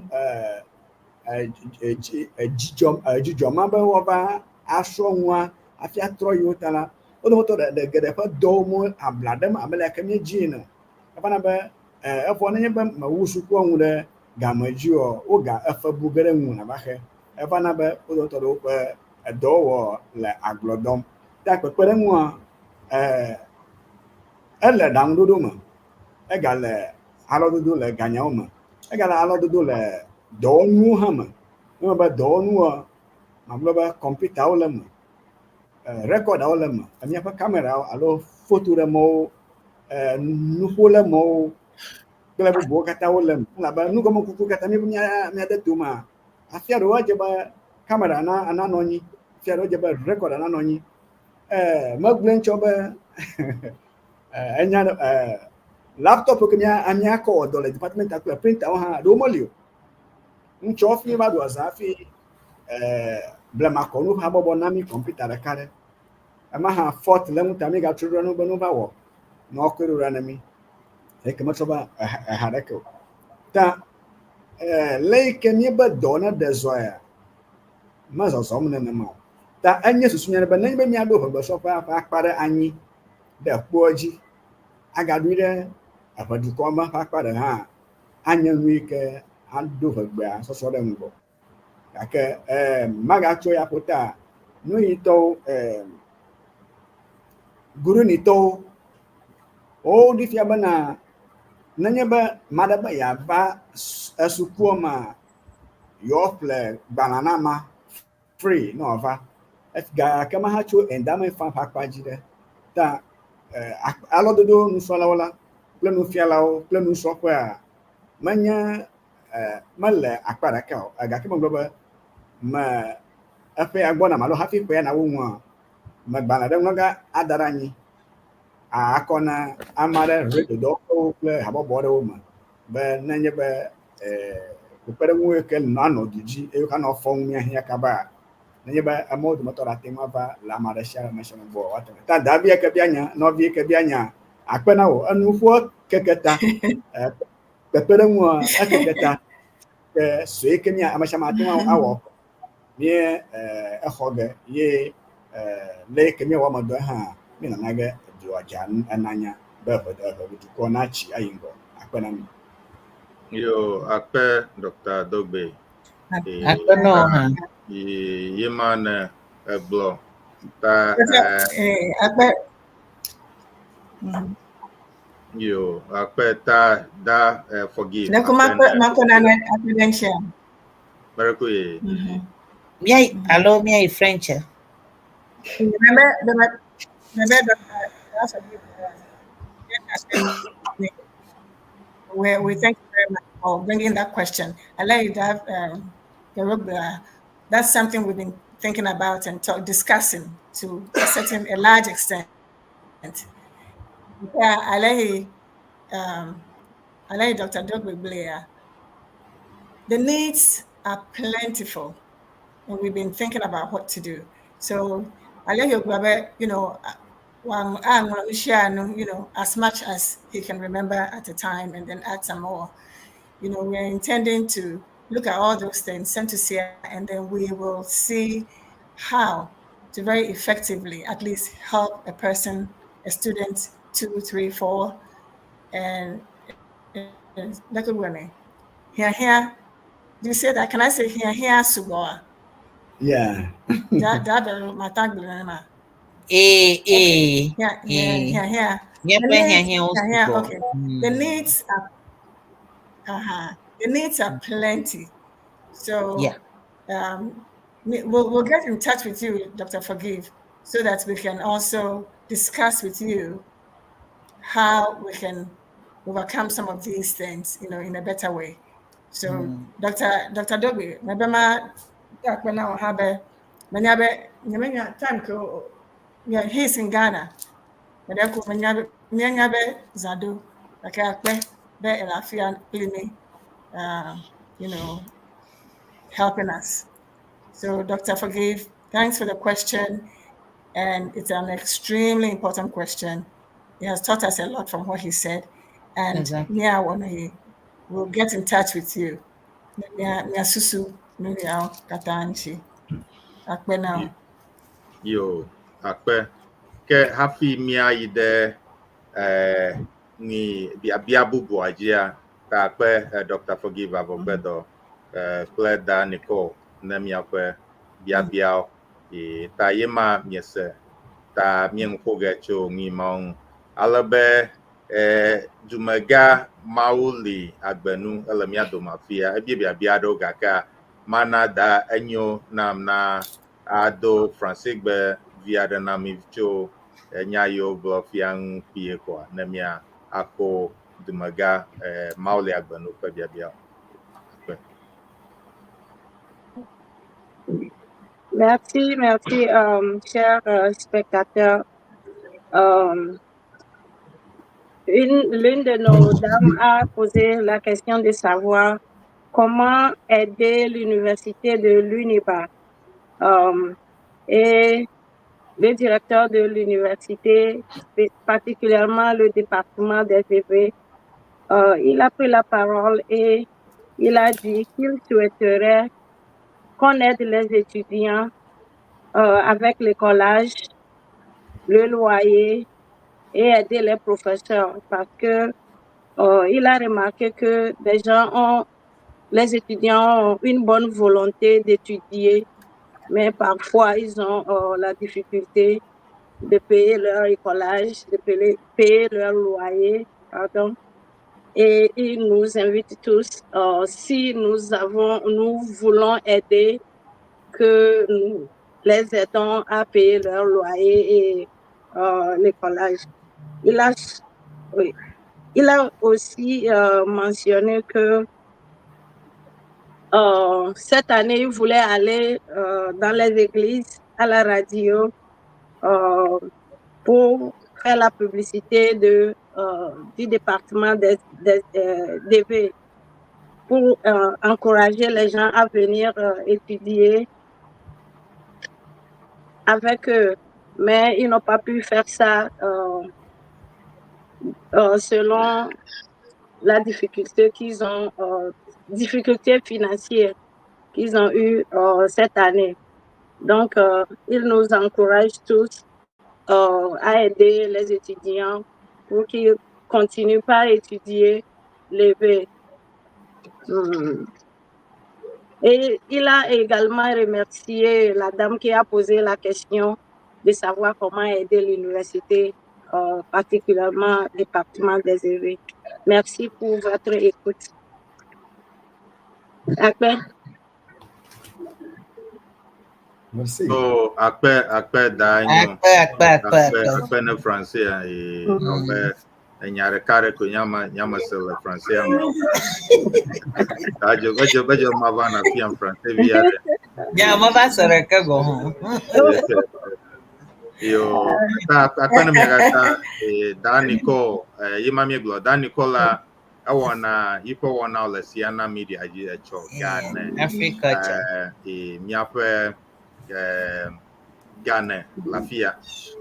dzidzɔ dzidzɔ ma be woava asrɔ̃ nua hafi atrɔ yiwo ta la, wo dometɔ ɖe geɖe ƒe dɔwo me abla ɖem abe le ke míedzi ene o. Evana be evɔ nenye be mewu sukua nu ɖe game dzi oa, woga efe bu ge ɖe ŋuwò nàva xe. Evana be wo dometɔ ɖewo ƒe edɔwɔwɔ le agblɔ dɔm. Ta kpekpeɖeŋua, ele ɖaŋuɖoɖo me, egale alɔdodo le ganyawo me, egale alɔdodo le dɔwɔnuwo hã me. Ne be dɔwɔnuwoa, magblɔ be kɔmpitawo le eme, rekɔdawo le eme, míaƒe kamerawo alo fotoɖemɔwo, nuƒolémɔwo kple bubuwo katã wole eme. Elabe nugɔmekuku katã míebe míade to mea, afia ɖewo edze be kamera nanɔ anyi, afia ɖewo edze be rekɔda nanɔ anyi. Megblɔe ŋtsɔ be enya laptop ke míakɔ wɔ dɔ le department kple printerwo hã ɖewo meli o. Ŋutsɔ hafi va ɖu azã hafi blemakɔnu habɔbɔ na mí kɔmpita ɖeka ɖe. Ema hã fault le eŋu ta mígatrɔ ɖo nu be nu va wɔ ne woakɔe ɖo ɖa na mí. Eke metrɔ va eha ɖeke o. Ta le yi ke míebe dɔ ne ɖe zɔa, mezɔzɔm nenema o. Ta enye susu nyui aɖe be nenye be míaɖo ʋegbesrɔ̃ƒea ƒe akpa ɖe anyi ɖe kpoa dzi agaɖoe ɖe eʋedukɔ me ƒe akpa ɖe hã anye nu yi ke aɖo ʋegbea sɔsɔ ɖe ŋgɔ. Gake magatso ya ƒo ta nuyitɔwo Gurunitɔwo woɖi fia bena nenye be ame aɖe be yeava esukua mea, yewoaƒle gbalẽ na amea free ne wòava. Gake ma hã tso endowment fund ƒe akpa dzi ɖe. Ta alɔdodo nusrɔ̃lawo la kple nufialawo kple nusrɔ̃ƒea menye mele akpa ɖeka o. Gake megblɔ be me eƒea gbɔna alo hafi ƒea nawu nua, megbalẽ ɖe ŋlɔ ge ada ɖe anyi akɔ na ame aɖe radio dɔwɔƒewo kple habɔbɔ aɖewo me be nenye be kpekpeɖeŋu yi ke anɔ du dzi eye woanɔ fɔm míahiã kaba nenye be amewo dometɔ ɖe ate ŋu ava le ame aɖe sia ame sia ame gbɔ woate ŋu. Ta davi ke bia nya, nɔvi ke bia nya, akpe na wò enuƒoa keke ta kpekpeɖeŋua ekeke ta ke sue ke mía ame sia ame ate ŋu awɔ. Mie exɔ ge ye le yi ke míewɔ eme dɔe hã míenana ge edua dza enanya be eʋe dukɔ natsi ayi ŋgɔ. Akpe na mi. Yo, akpe Dr. Dogbe. Akpe na wò hã. Ye ma ne egblɔ ta Akpe. Yo, akpe ta da forgive. Neko mako na ne akpe Miracle ye. Miayi alo miayi French. Bebe bebe bebe Dr. We thank you very much for bringing that question. I let you have that's something we've been thinking about and discussing to a large extent. Yeah, I let Dr. Dogbe Blair. The needs are plentiful, and we've been thinking about what to do. So I let you, as much as he can remember at the time, and then add some more. We're intending to look at all those things, send to see, and then we will see how to very effectively at least help a person, a student, 2, 3, 4, and look at women. Here, here. Do you say that? Can I say here, here, Sugoa? Yeah. That Eh, eh. Yeah, yeah, yeah, yeah. Yeah, yeah, okay. The needs are the needs are plenty. So yeah. We'll get in touch with you, Dr. Forgive, so that we can also discuss with you how we can overcome some of these things, in a better way. So Dr. Dogbe, time yeah, he's in Ghana. Helping us. So Dr. Forgive, thanks for the question. And it's an extremely important question. He has taught us a lot from what he said. And exactly. We'll get in touch with you. Yo, akpe. Ke hafi mia yi de ni biabia bubu adzia ta akpe Dr. Forgive Avɔgbedɔ kple da Nicole ne miaƒe biabiawo ta ye ma miese ta mieŋu ge tso ŋi mawo ŋu ale be dumegã Mawu li agbenu ele mia dome afia ebia biabia aɖewo gake mana da enyo nam na ado Francegbe vi aɖe na mi tso nya yiwo gblɔ fia ŋu kpuie koa ne mia akpɔ dumegã Mawu li agbenu ƒe biabiawo. Merci, merci, chers spectateurs. L'une de nos dames a posé la question de savoir comment aider l'université de l'UNIBA. Et le directeur de l'université, particulièrement le département des EV, il a pris la parole et il a dit qu'il souhaiterait qu'on aide les étudiants avec l'écolage, le loyer et aider les professeurs parce que il a remarqué que les étudiants ont une bonne volonté d'étudier, mais parfois ils ont la difficulté de payer leur écolage, de payer leur loyer, pardon. Et il nous invite tous, si nous voulons aider, que nous les aidons à payer leur loyer et l'écolage. Il a aussi mentionné que cette année, il voulait aller dans les églises, à la radio, pour faire la publicité du département des DV pour encourager les gens à venir étudier avec eux. Mais ils n'ont pas pu faire ça selon la difficulté qu'ils ont, difficulté financière. qu'ils ont eue cette année. Donc, il nous encourage tous à aider les étudiants pour qu'ils continuent pas à étudier l'éwé. Et il a également remercié la dame qui a posé la question de savoir comment aider l'université, particulièrement le département des Éwés. Merci pour votre écoute. Akpe. Merci. So akpe akpe da nyo. Akpe, akpe, akpe, Akpe akpe. akpe ne français e ɔbɛ enya ɖeka ɖe ko nyama nyama se le français me. Ta dze edze edze ma va na fiam français vi aɖe. Nya me va se ɖeke gɔ̃ hã. Yo ta akpe ne mia katã e da Nicole e yi ma miegblɔ da Nicole la ewɔna yiƒe wɔnawo le Siana Media dzi etsɔ Ghana. Africulture. E miaƒe e Ghana le afia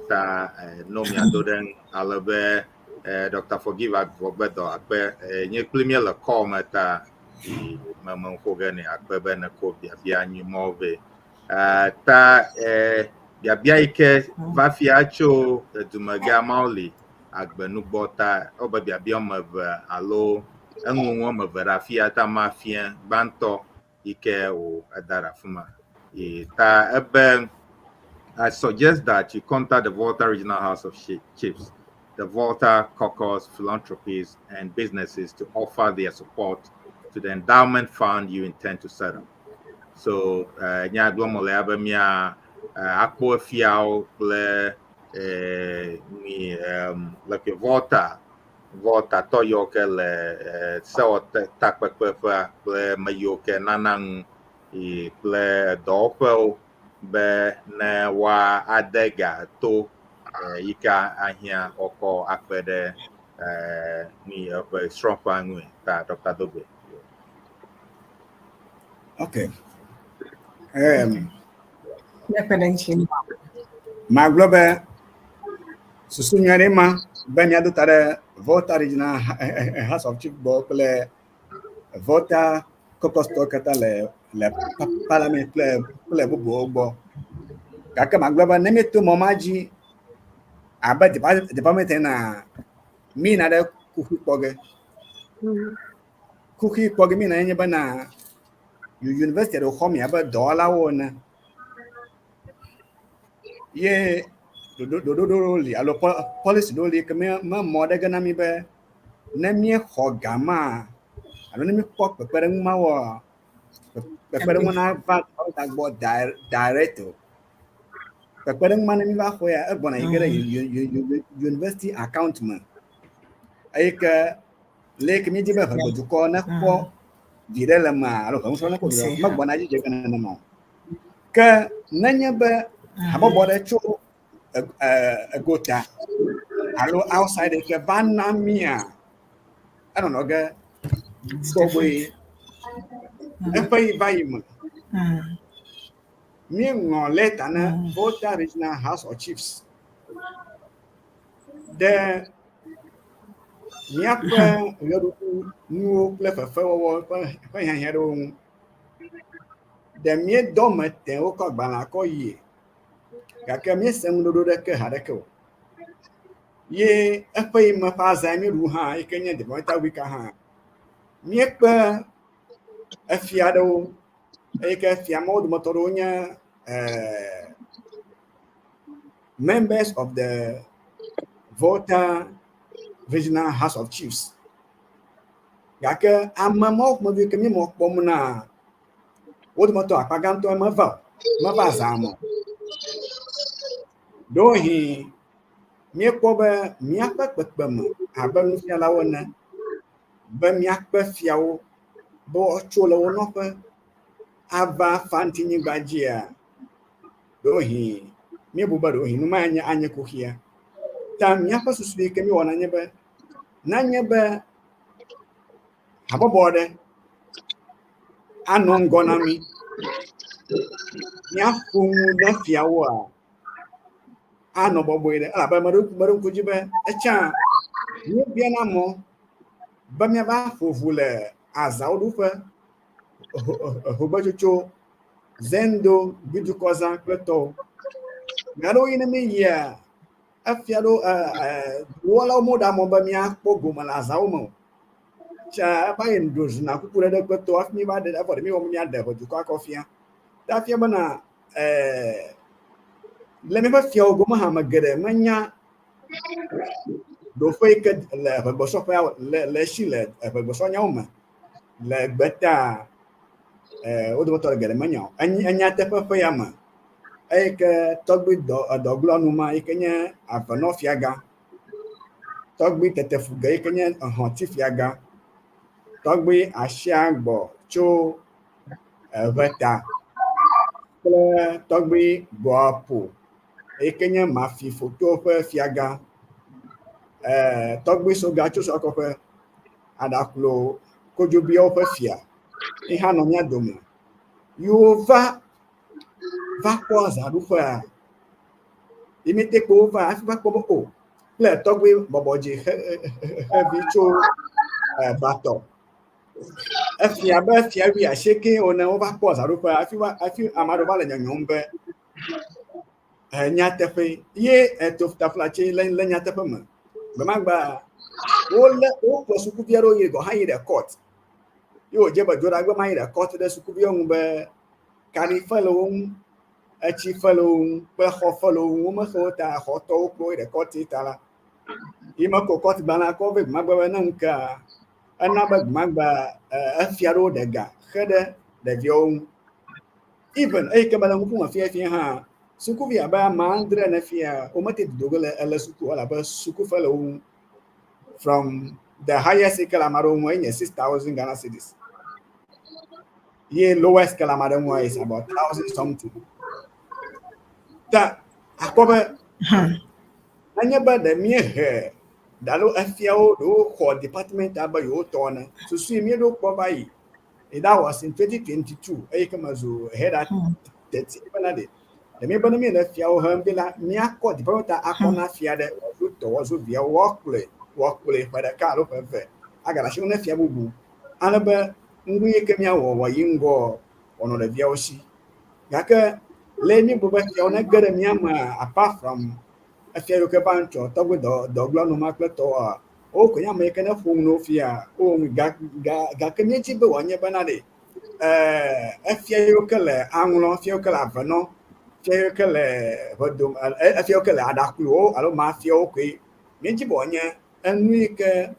ta e no miado ɖe ŋu ale be e Dr. Forgive Avɔgbedɔ akpe e nye kpli míele call me ta e me me ƒo ge nɛ akpe be ne ko biabia nyui mɔwo vɛ. E ta e biabia yi ke va fia tso edumegã Mauli agbenugbɔ ta wobe biabia wɔme eve alo eŋuŋu wɔme eve ɖe afia ta mafia gbãtɔ yi ke wo eda ɖe afi ma. E ta ebe I suggest that you contact the Volta Regional House of Chiefs, the Volta Caucus philanthropists and businesses to offer their support to the endowment fund you intend to set up. So, nya gblɔm le abe mia akpɔ fiawo kple mi like Volta Volta tɔ yiwo ke le sewɔ takpekpeƒea kple me yiwo ke nana nu yi kple dɔwɔƒewo be ne woa ade ga to yi ke ahiã wokɔ akpe ɖe mi eƒe srɔ̃ƒea ŋue ta Dr. Dogbe. Okay. Magblɔ be susu nyui aɖe ma be míado ta ɖe Volta Regional House of Chiefs gbɔ kple Volta Caucus tɔwo katã le le parliament kple kple bubuwo gbɔ. Gake magblɔ be ne míeto mɔ ma dzi abe department ena míyina ɖe kuxi kpɔ ge. Kuxi kpɔ ge míyina nye bena university ɖewo xɔ mi abe dɔwɔlawo ene. Ye ɖoɖo ɖewo li alo policy ɖewo li ke me mɔ ɖe ge na mi be ne míexɔ ga ma alo ne míekpɔ kpekpeɖeŋu ma wɔa kpekpeɖeŋu nava department gbɔ direct o. Kpekpeɖeŋu ma ne mi va xɔe egbɔna yi ge ɖe university account me eye ke le ke míedi be ʋegbedukɔ nekpɔ viɖe le mea alo ʋeŋusrɔ̃ nekpɔ viɖe megbɔna dzi dze ge nenema o. Ke nenye be habɔbɔ ɖe tso egota alo outside ke va na mía enɔnɔ ge bɔbɔe. Eƒe yi va yi me míeŋlɔ lɛta na Volta Regional House of Chiefs ɖe míaƒe ɣeɖuɖu nuwo kple fefewɔwɔ ƒe ƒe hiahiã ɖewo ŋu. Ɖe míedɔ me tẽ wokɔ agbalẽa kɔ yie gake míese ŋuɖoɖo ɖeke haɖeke o. Ye eƒe yi me ƒe azã míeɖu hã yi ke nye Developmental Week hã míekpe efia aɖewo eye ke fia mawo dometɔ ɖewo nye members of the Volta Regional House of Chiefs. Gake ame mawo ƒomevi ke míemɔ kpɔm na wo dometɔ akpa gãtɔ meva o, meva zã me o. Ɖewohĩ míekpɔ be míaƒe kpekpeme abe nufialawo ene be míakpe fiawo be woatso le wo nɔƒe ava Fantinyigba dzia, ɖewohĩ míebu be ɖewohĩ nu ma anye anye kuxia. Ta míaƒe susu yi ke míewɔna nye be nanye be habɔbɔ aɖe anɔ ŋgɔ na mí míaƒo nu na fiawoa anɔ bɔbɔe ɖe elabe meɖo ŋku dzi be etsã míebiana mɔ be míava ƒo ʋu le azãwo ɖuƒe. Hogbetsotso, Zendo, Gbidukɔzã kple tɔwo. Ɣeaɖewoɣi ne míeyia, efia ɖo dɔwɔlawo meɖea mɔ be míakpɔ gome le azãwo me o. Tsa eva yi ɖo zuna kuku ɖe ɖe kple tɔwo hafi míva ɖe evɔ ɖe míewɔ be míaɖe ʋedukɔa kɔ fia. Ta fia bena le míaƒe fiawo gome hã ame geɖe menya ɖoƒe yi ke le ʋegbesɔƒea le le esi le ʋegbesɔnyawo me le gbeta wo dometɔ geɖe menya o. Enyateƒe ƒe ya me eye ke tɔgbui dɔ edɔgblɔnu ma yi ke nye avenɔ fiagã, tɔgbui tetefuge yi ke nye ehɔ̃ti fiagã, tɔgbui asiagbɔ tso eʋeta kple tɔgbui gbɔaƒo yi ke nye mafi foto ƒe fiagã, tɔgbui soga tso sɔkɔƒe, aɖaklo kodzobiawo ƒe fia yi hã nɔ mía dome. Yi wova va kpɔ azãɖuƒea, yi míete kpɔ wova hafi va kpɔ be o kple tɔgbui bɔbɔdzi xevi tso Batɔ. Efia be fia wuiasieke ene wova kpɔ azãɖuƒea hafi ame aɖewo va le nyɔnyɔm be nyateƒe ye taflatse le le nyateƒe me. Gbemagbea wolé wokplɔ sukuvi aɖewo yi gɔ̃ hã yi ɖe court. Ye wòdze be Dzoɖagbe ma yi ɖe court ɖe sukuviwo ŋu be kaɖi fe le wo ŋu, etsi fe le wo ŋu kple xɔ fe le wo ŋu. Womexe wo ta xɔtɔwo kplɔ wo yi ɖe court ta la, yi mekɔ court gbalẽa kɔ vɛ gbemagbe be ne ŋu kea, ena be gbemagbea efia ɖewo ɖe ga xe ɖe ɖeviawo ŋu. Even eyi ke mele nu ƒom fiafia hã, sukuvi abe ame adre ene fia, womete dodo ge le ele suku o elabe sukufe le wo ŋu. From the highest yi ke le ame aɖewo ŋu enye 6,000 Ghana cedis. Ye lowest ke le ame aɖe ŋua is about 1,000 something. Ta akpɔ be nenye be ɖe míehe alo efiawo ɖewo xɔ department abe yewo tɔ ene, susu yi míeɖo kpɔ va yi. That was in 2022. Eye ke mezu head at teti bena ɖe. Ɖe míebe ne míele fiawo hem be la, míakɔ department akɔ na fia ɖe wòazu tɔ, wòazu viawo, woakplɔe, woakplɔe ƒe ɖeka alo ƒe eve agale asi ne fia bubu. Ale be nu yi ke míawɔ wòayi ŋgɔ wòanɔ ɖeviawo si. Gake le míegblɔ be fiawo nege ɖe mía mea, apart from efia yiwo ke va ŋtsɔ tɔgbi dɔ dɔgblɔnu ma kple tɔwoa, wo koe nye ame yi ke ne ƒo nu na wo fia, wo ga ga gake míedzi be wòanye bena ɖe efia yiwo ke le aŋlɔ, efia yiwo ke le avenɔ, efia yiwo ke le ʋedome, efia yiwo ke le aɖakluwo alo mafiawo koe míedzi be wòanye enu yi ke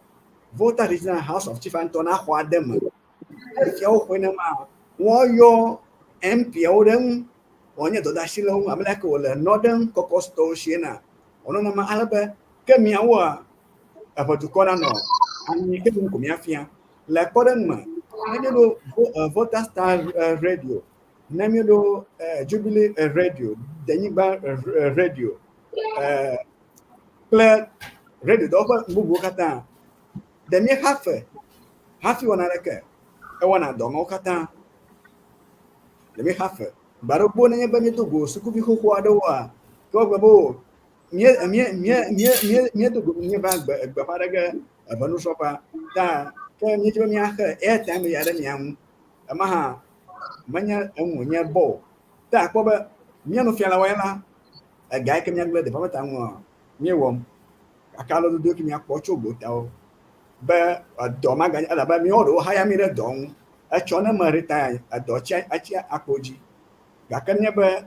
Volta Regional House of Chief ŋutɔ naxɔ ade me. Ne fiawo xɔe nema, woayɔ MP-awo ɖe eŋu, wòanye dɔdeasi le wo ŋu abe aleke wòle Northern Caucus tɔwo si ena. Wòanɔ nenema ale be ke miawoa, eƒe dukɔ nanɔ anyi ke nu ko míafia. Le kpɔɖeŋu me, ne míeɖo Volta Star Radio, ne míeɖo Jubilee Radio, Denyigba Radio kple radio dɔwɔƒe bubuwo katã, ɖe míexa fe hafi wɔna ɖeke ewɔna dɔ mawo katã. Ɖe míexa fe. Gbe aɖewo gbo nenye be míedo go sukuvi xoxo aɖewoa, ke wogblɔ be o mía mía mía mía mía míedo go míeva gbe gbeƒã ɖe ge eve nusrɔ̃ƒea ta ke míedzi be míaxe airtime ya ɖe mia ŋu. Ema hã menye enu wònye bɔ o. Ta akpɔ be mía nufialawo ya la, ega yi ke míagblẽ department ŋua míewɔm. Gake alododo ke míakpɔ tso gotawo be edɔ maganye elabe míawo ɖewo haya mí ɖe dɔ ŋu. Etsɔ ne me retire edɔ tsi atsi akpo dzi. Gake nenye be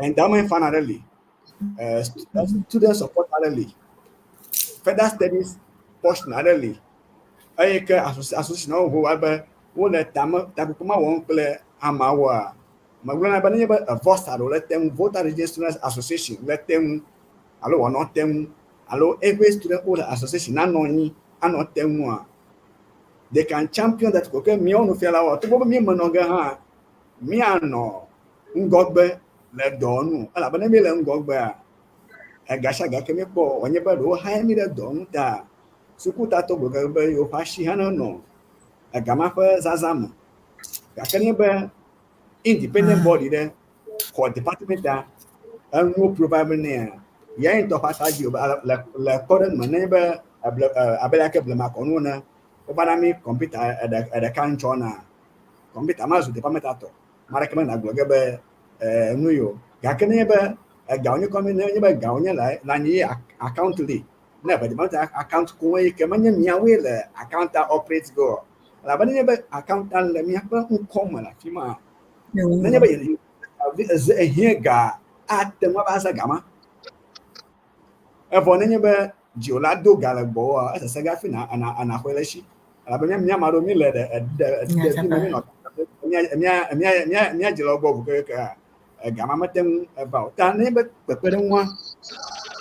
endowment fund aɖe li, student support aɖe li, further studies portion aɖe li eye ke association wo ʋu be wole tame takpekpe ma wɔm kple ameawoa, megblɔna be nenye be VOSA ɖewo le te ŋu, Volta Region Students Association le te ŋu alo wòanɔ te ŋu alo Ewe Student Owners Association nanɔ anyi anɔ te ŋua, they can champion that ko ke míawo nufialawoa, togbɔ be míemenɔ ge hã, míanɔ ŋgɔgbe le dɔ nu elabe ne míele ŋgɔgbea, ega sia ga ke míekpɔ wòanye be ɖewo haya mí ɖe dɔ ŋu ta sukutatɔ gblɔ be yewoƒe asi hã nenɔ ega ma ƒe zazã me. Gake nenye be independent body ɖe xɔ department a enuwo provide nɛa, ya ŋutɔ ƒe asa dzi le le kpɔɖeŋu me nenye be abe aleke blemakɔnuwo ene. Wova na mí kɔmpita eɖeka ŋtsɔ na kɔmpita ma zu department tɔ. Ame aɖeke mena gblɔ ge be nu yi o. Gake nenye be egawo nye kɔmi nenye be egawo nye le le anyi ye account li ne eve department account koŋ yi ke menye miawoe le account operate ge o. Elabe nenye be account le miaƒe ŋkɔ me le afi ma, nenye be ehiã ga ate ŋu ava zã ga ma. Evɔ nenye be dziwòla do ga le gbɔwòa, esesẽ ge hafi na na naxɔe le esi. Elabe mía mía ame aɖewo míle ɖe ɖe ɖevi me míenɔ mía mía mía mía mía dzilawo gbɔ ʋu kekekea, ega ma mete ŋu eva o. Ta nenye be kpekpeɖeŋua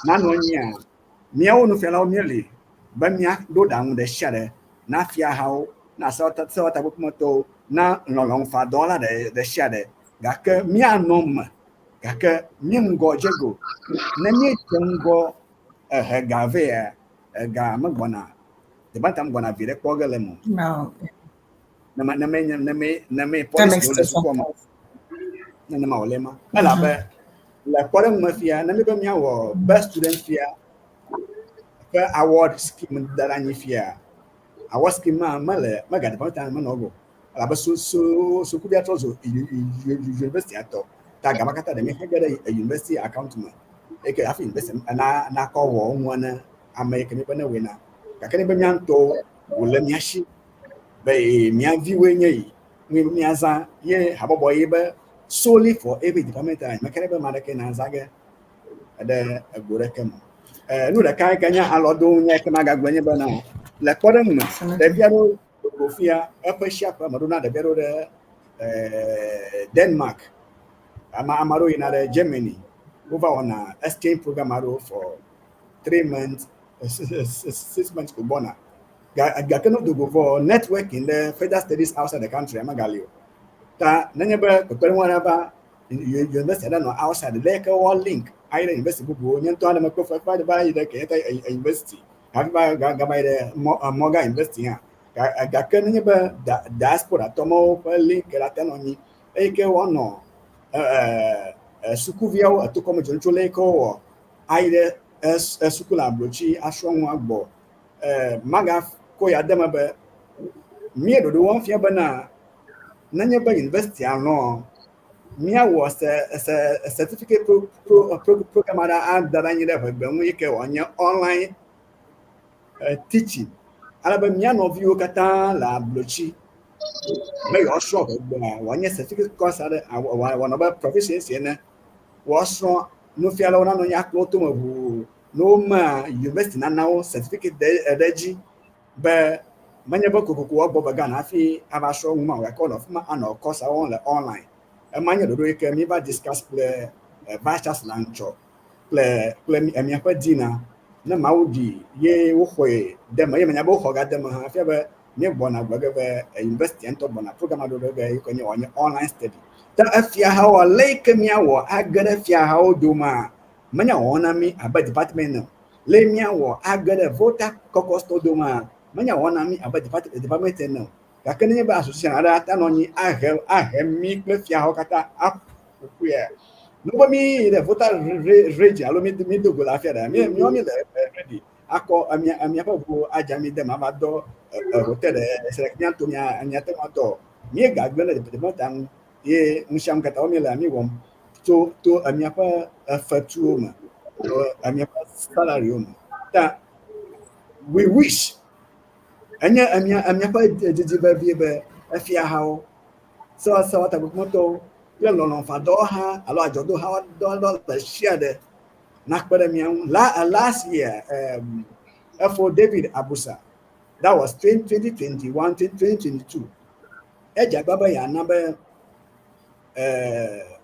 nanɔ anyia, míawo nufialawo míeli be míaɖo ɖaŋu ɖe sia ɖe na fiahawo, na sewɔtakpekpemetɔwo, na lɔlɔ̃nufadɔwɔla ɖe sia ɖe. Gake míanɔ eme gake mí ŋgɔ dze go. Ne míedze ŋgɔ ehe ga vɛa, ega megbɔna, department megbɔna viɖe kpɔ ge le eme o. No. Neme neme neme neme That policy makes wo le total sukua me. sense. Nenema wòle ma. Elabe le kpɔɖeŋu me fia, ne míbe míawɔ best student fia ƒe award scheme da ɖe anyi fia, award scheme ma mele mega department menɔ go. Elabe su su sukuvia trɔ zu university tɔ. Ta gama katã ɖe míexe ge ɖe university account me. Eye ke hafi university na nakɔ wɔ nua ne ame yi ke míbe ne wɔe na. Gake ne be mía ŋutɔwo wòle mía si be ee mía viwoe nye yi nu be míazã ye habɔbɔ ye be solely for every department a meke ɖe be ame aɖeke nazã ge ɖe ego ɖeke me. Nu ɖeka yi ke nye alɔdo nye ke magagblɔ nye bena le kpɔɖeŋu me ɖevi aɖewo go fia eƒe sia ƒe meɖona ɖevi aɖewo ɖe Denmark. Ame ame aɖewo yina ɖe Germany. Wova wɔna exchange program aɖewo for 3 months, 6 months ko gbɔna. Gake ne wodo go vɔ networking ɖe further studies outside the country megali o. Ta nenye be kpekpeɖeŋu aɖe va university aɖe nɔ outside ɖe ke woa link ayi ɖe university bubuwo. Nye ŋutɔ aɖe mekpe fu eƒe va yi ɖe Kenyatta University hafi va gava yi ɖe Morgan University hã. Gake nenye be diaspora tɔ mawo ƒe link la te nɔ anyi eye ke woanɔ sukuviawo etokɔme dzom tso le yi ke wowɔ ayi ɖe suku le ablotsi asrɔ̃ nu agbɔ. Magakɔ ya de eme be mía ɖoɖo wɔm fia bena nenye be university lɔ̃ míawɔ se se certificate pro pro pro program aɖe ada ɖe anyi ɖe ʋegbe ŋu yi ke wòanye online teaching ale be mía nɔviwo katã le ablotsi be yewoasrɔ̃ ʋegbea wòanye certificate course aɖe wòanɔ be proficiency ene woasrɔ̃ nufialawo nanɔ anyi akplɔ wo tome ʋuu ne womea university nana wo certificate ɖe ɖe edzi be menye be kokoko woagbɔ va Ghana hafi ava srɔ̃ nu ma o gake wonɔ afi ma anɔ course wɔm le online. Ema nye ɖoɖo yi ke míva discuss kple vice chancellor ŋtsɔ kple kple miaƒe dean ne Mawu ɖi ye woxɔe de eme ye menya be woxɔ ga de eme hã fia be míegbɔna gblɔ ge be university ŋutɔ gbɔna program aɖewo ɖo ge yi ke nye wòanye online study. Ta efiahawo ale yi ke míawɔ age ɖe fiahawo domea menya wɔwɔ na mí abe department ene o. Le míawɔ age ɖe Volta Caucus domea menya wɔwɔ na mí abe department ene o. Gake nenye be association aɖe ate anɔ anyi ahe ahe mí kple fiahawo katã aƒo ƒuia, ne be mí yi ɖe Volta region alo mí do go le afia ɖea, mí míawo míle ready akɔ emia emiaƒe ʋuwo adze ami de eme ava dɔ hotel ɖe si ɖe míato mía míate ŋu adɔ. Míegagblẽ ɖe department ŋu ye nu sia nu katã míele mí wɔm tso to emiaƒe efetuwo me, to emiaƒe salarywo me. Ta we wish enye emia emiaƒe didi vevie be efiahawo, sewɔtakpekpemetɔwo kple lɔlɔ̃fadɔwɔha alo adzɔdoha dɔ ɖe sia ɖe nakpe ɖe mía ŋu. La last year, efo David Abusa, that was 2021, 2022. Edze agbagba be yeana be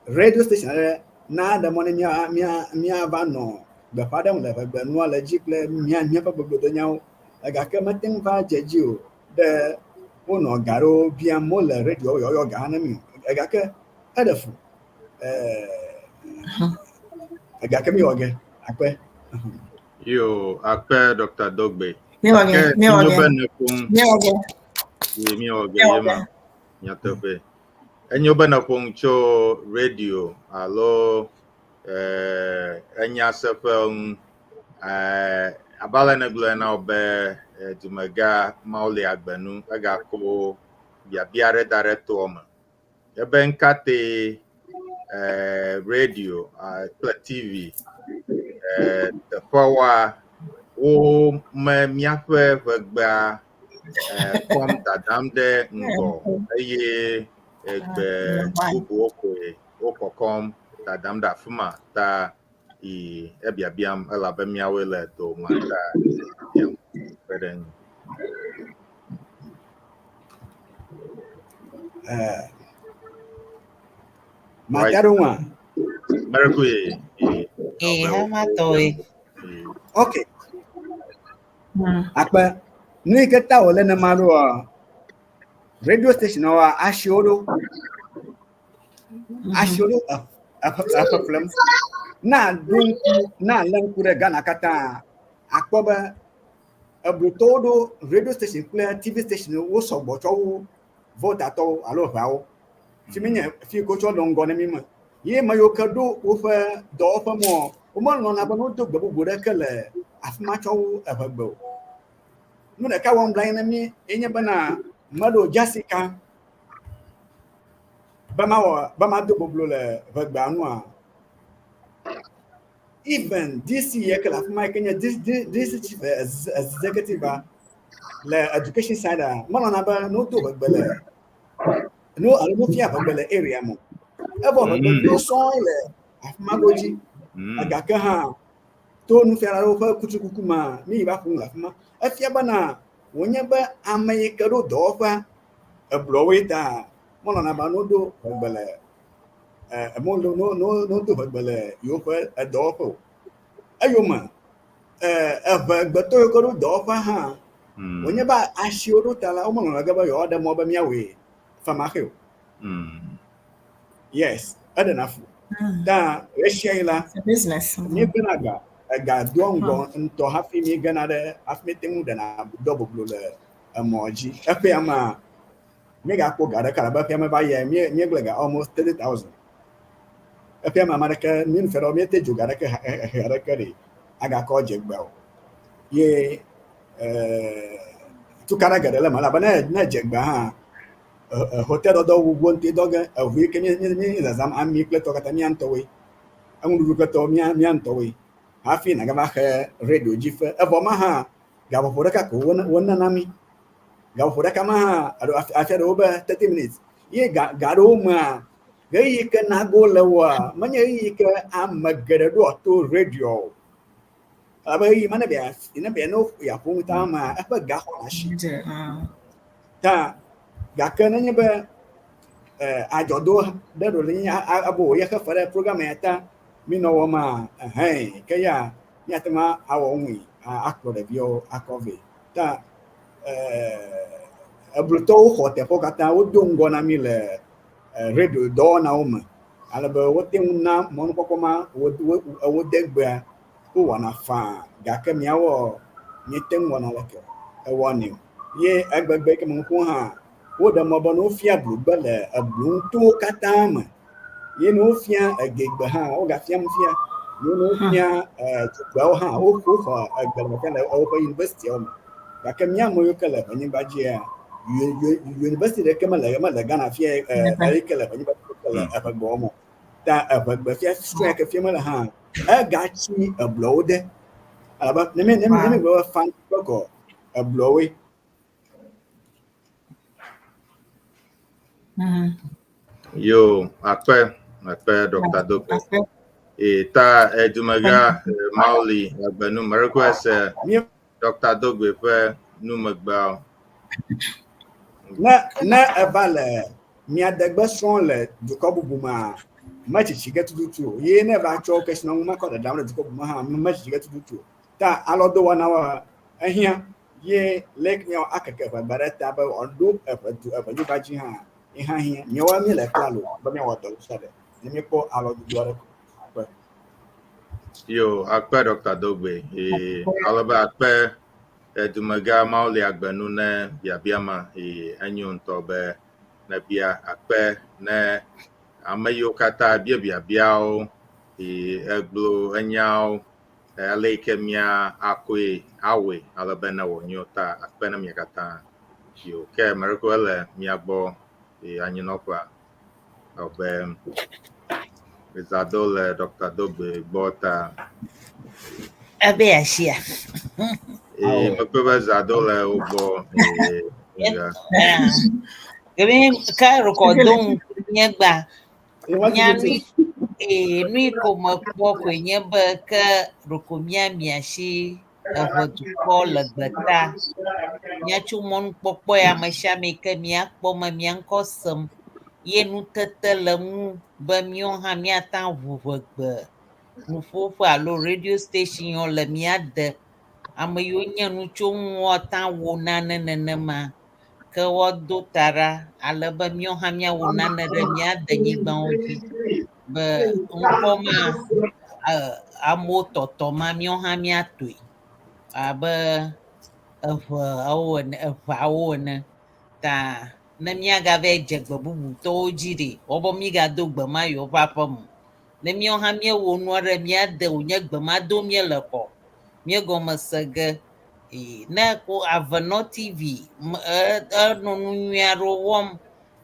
radio station aɖe naɖe mɔ ne mía mía míava nɔ gbeƒã ɖem le ʋegbe nua le edzi kple mía míaƒe gbogbodonyawo. Gake mete ŋu va dze edzi o ɖe wonɔ ga ɖewo biam wole radio yɔyɔ ga hã na mí o. Gake eɖe fu. Gake míwɔ ge akpe. Yo, akpe Dr. Dogbe. Míwɔ ge, Ke míwɔ enyo ge. be nèƒo nu. Míwɔ ge. Ye míwɔ ge Míwɔ ye ma ge. nyateƒe. Enyo be nèƒo nu tso radio alo enyaseƒe ŋu. Abe ale nègblɔe na wò be Dumegã Mawuli Agbenu egako biabia ɖe da ɖe toa me. Ebe ŋkate radio kple TV teƒewoa wo me míaƒe ʋegbea kɔm dadam ɖe ŋgɔ eye egbe bubuwo koe wokɔkɔm dadam ɖe afi ma ta yi ebiabiam elabe míawoe le dowòme ta biam kpe ɖe eŋu. Mate ɖe ŋua? Miracle ye. Ee, hama tɔwoe. Ok. Akpe nu yi ke ta wòle nema ɖoa, radio station woa asiwo ɖo. Asiwo ɖo eƒeƒlem. Na ɖo ŋku, na lé ŋku ɖe Ghana katã, akpɔ be eblotɔwo ɖo radio station kple TV station wo sɔgbɔ tsɔ wu Voltatɔwo alo ʋeawo. Fi mi nye fi yi ke wotsɔ nɔ ŋgɔ ne mi me. Ye ame yiwo ke ɖo woƒe dɔwɔƒe mɔ, womelɔ̃na be ne wodo gbe bubu ɖeke le afi ma tsɔ wu eʋegbe o. Nu ɖeka wɔm blanyi ne mi ye nye bena meɖo dzasi ka be mawɔ be mado boblo le ʋegbea nua. Even DC ye ke le afi ma yi ke nye DC chief executive le education side a melɔ̃na be ne wodo ʋegbe le no alo wofia ʋegbe le area me. Evɔ ʋegbeviwo sɔŋ le afi ma godzi. Gake hã to nufialawo ƒe kutrikuku mea, mi yi va ƒo nu le afi ma. Efia bena wònye be ame yi ke ɖo dɔwɔƒea eblɔwoe ta melɔ̃na be ne wodo ʋegbe le no no no wodo ʋegbe le yewoƒe edɔwɔƒe o. Eyome eʋegbetɔ yiwo ke ɖo dɔwɔƒea hã wònye be asiwo ɖo ta la, womelɔ̃na ge be yewoaɖe mɔ be míawɔe femaxee o. Yes, eɖena fu. Ta ɣesiaɣi la, míegena ga, ega doa ŋgɔ ŋutɔ hafi míegena ɖe hafi míete ŋu ɖena dɔ boblo le emɔ dzi. Eƒea mea, míegakpɔ ga ɖeka elabe eƒea me va yia, míegblẽ ga almost 30,000. Eƒea me ame aɖeke, mí nufialawo míete dzo ga ɖeke hehe aɖeke ɖi agakɔ dze gbea o. Ye tukaɖa geɖe le eme elabe ne ne edze gbea hã, hotel dɔdɔ gbogbo ŋutɔe dɔ ge, eŋu yi ke mí mí mí zazãm ami kple tɔ katã mía ŋutɔwoe, enuɖuɖu kple tɔwo mía mía ŋutɔwoe hafi nàgava xe radio dzi fe. Evɔ ma hã gaƒoƒo ɖeka ko wonana mí. Gaƒoƒo ɖeka ma hã alo afia ɖewo be 30 minutes ye ga ga ɖewo mea ɣeyiɣi ke nago le woa menye ɣeyiɣi ke ame geɖe ɖoa to radio o. Elabe ɣeyiɣi ma ne be ne be ne yeaƒo nu ta mea eƒe ga xɔna asi. Ta gake nenye be adzɔdo ɖe ɖo le nye abo wòye xe fe ɖe program ya ta minɔ wɔma ehɛn ke ya míate ŋu awɔ ŋui akplɔ ɖeviwo akɔ vɛ. Ta eblotɔwo xɔ teƒewo katã wodo ŋgɔ na mí le radio dɔwɔnawo me ale be wote ŋu na mɔnukpɔkpɔ ma wo degbea wowɔna faa gake míawɔ míete ŋu wɔna leke ewɔnɛ o. Ye egbegbe ke me nu ƒom hã woɖe mɔ be ne wofia blugbe le eblu ŋutowo katã me ye ne wofia egegbe hã wogafia nu fia ye ne wofia dzogbeawo hã woxɔ egbe le le woƒe yunivɛsitiawo me. Gake mía ame yiwo ke le anyigba dzia yunivɛsiti ɖeke mele mele Ghana fia eyi ke le anyigba dzi ke le eʋegbewo me o. Ta eʋegbe fia ke fia mele hã egatsi eblɔwo de elabe ne mi ne mi ne mi gblɔ be fan kɔ eblɔwoe. Yo, akpe, akpe Dr. Dogbe. E ta edumegã Mauli Agbenu me request Dr. Dogbe ƒe numegbeawo. Ne ne eva le mia degbe srɔ̃ le dukɔ bubu mea, metsitsi ge tututu o. Ye ne eva tsɔ kesinɔnu ma kɔ dadram ɖe dukɔ bubu me hã, metsitsi ge tututu o. Ta alɔdowɔnawoa, ehiã ye leke míawɔ akeke ʋegbe ɖe ta be wòaɖo eʋe du eʋenyigba dzi hã, ye hã hiã. Míawoa míele klalo be míawɔ dɔ ɖe sia ɖe ne míekpɔ alɔdodo aɖe ko. Akpe. Yo, akpe Dr. Dogbe. E, ale be akpe edumegã Mawuli Agbenu ne biabia ma. E, enyo ŋutɔ be nebia akpe ne ame yiwo katã bia biabiawo, e, egblɔ enyawo. Ale yi ke mía akɔe awɔe ale be ne wònyo ta akpe na mia katã. Yo ke Mereko ele mía gbɔ yi anyinɔƒea abe Zado le Dr. Dogbe gbɔ ta. Ebe asia. Ee, mekpɔe be Zado le wo gbɔ. Ee, ya. Kemi ke rokɔ do nye gba. Nya nui ee nui ko mekpɔ koe nye be ke ɖeko mía mia si eʋe dukɔ le gbeta. Míatso mɔnukpɔkpɔ ya ame sia ame yi ke míakpɔ me mía ŋkɔ sem ye nutete le ŋu be míawo hã míate ŋu ʋeʋegbe nuƒoƒe alo radio station yiwo le mía de. Ame yiwo nye nu tso ŋu woate ŋu awɔ nane nenema ke woado ta ɖa ale be míawo hã míawɔ nane ɖe mía denyigbawo dzi be ŋkɔ ma amewo tɔtɔ ma míawo hã míatoe abe eʋeawo ene eʋeawo ene ta ne míagava dze gbe bubutɔwo dzi ɖe wobe mígado gbe ma yewoƒe aƒe me. Ne míawo hã míewɔ nua ɖe mía de wònye gbe ma dom míele kɔ míegɔme se ge. Ee, ne ko Avenɔ TV enɔ nu nyui aɖewo wɔm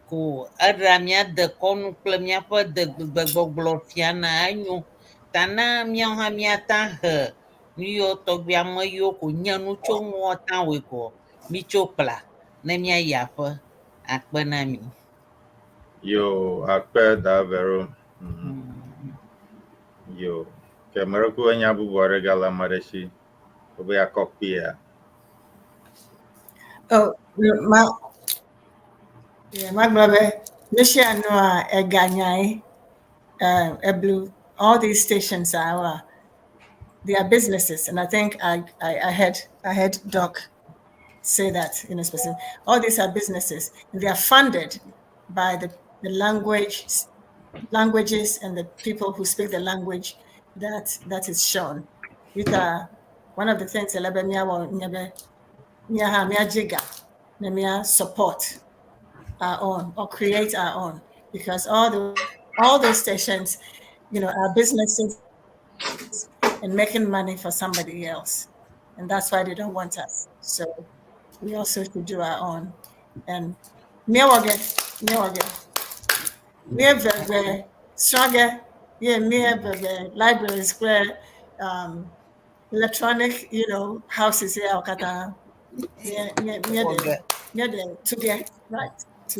ko eɖea mía dekɔnu kple míaƒe gbegbɔgblɔ fiana enyo. Ta na míawo hã míate he nu yiwo tɔgbi ame yiwo ko nye nu tso ŋu woate ŋu awɔe ko mítso kpla ne míayi aƒe akpe na mi. Yo, akpe da vero. Yo, ke Mereko enya bubu aɖe gale ame aɖe si wobe yeakɔ kpea. Oh, ma, yeah, magblɔ be nu sia nua eganyae eblu all these stations are they are businesses, and I think I heard Doc say that specific. All these are businesses, and they are funded by the languages and the people who speak the language that is shown. With one of the things elebe miawɔ nye be mía hã míadzi ga ne mía support our own or create our own, because all those stations are businesses and making money for somebody else. And that's why they don't want us. So we also should do our own. And míawɔ míawɔ míeveve srɔ̃ge ye míeveve libraries kple electronic houses here katã míeɖe míeɖe tuge right to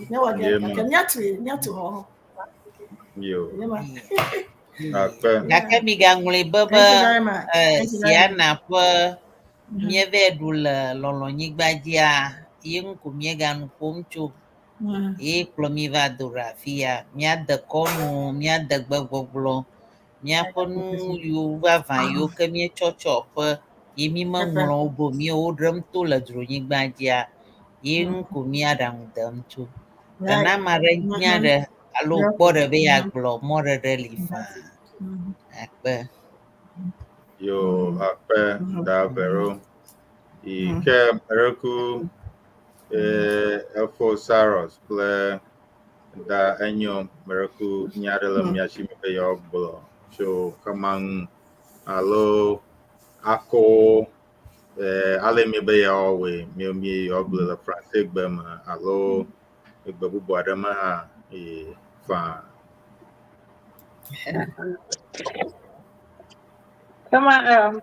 míawɔ ge Yeah, gake man. míatu míatu xɔ. Yo, Yema. akpe. Gake migaŋlɔe be be Thank you very much. Thank you very much. Siana ƒe míeva ɖu le lɔlɔ̃nyigba dzia ye ŋu ko míeganu ƒom tso ye kplɔ mí va do ɖe afi ya. Míade kɔnu, míade gbegbɔgblɔ, míaƒe nu yiwo vavã yiwo ke míetsɔ tsɔ ƒe ye mí meŋlɔ wo be o, míewo ɖem to le dzronyigba dzia ye ŋu ko míaɖaŋu dem tso. Ke ne ame aɖe nya ɖe alo kpɔ ɖe be yeagblɔ mɔɖeɖe li faa. Akpe. Yo, akpe da vero. I ke Mereko efo Saros kple da enyo Mereko nya ɖe le mia si be yewoagblɔ tso kema ŋu alo ako ale mi be yewoawɔe mi mi yewoagblɔe le Franse gbe me alo egbe bubu aɖe me hã ye faa. Kema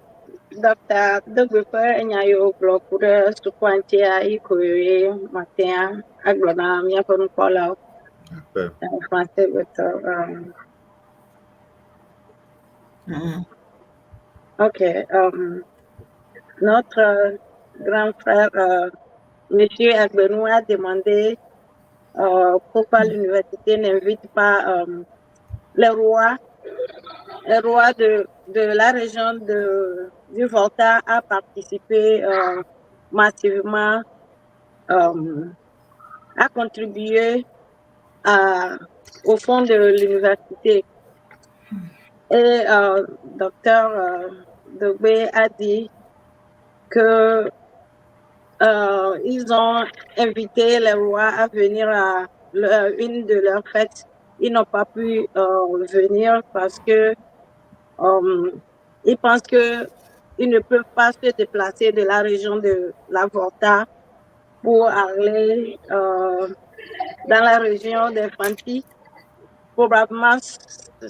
Dr. Dogbe ƒe nya yiwo gblɔ ku ɖe sukua ŋutia yi koe mate ŋu agblɔ na míaƒe nukpɔlawo. Akpe. Français gbetɔ. Ok. Notre grand frère, Monsieur Agbenou, a demandé pourquoi l'université n'invite pas les rois de la région du Volta à participer massivement, à contribuer au fond de l'université. Et docteur Dogbe a dit que ils ont invité les rois à venir à une de leurs fêtes. Ils n'ont pas pu venir parce que Ils pensent qu'ils ne peuvent pas se déplacer de la région de la Volta pour aller dans la région des Fanti. Probablement, ça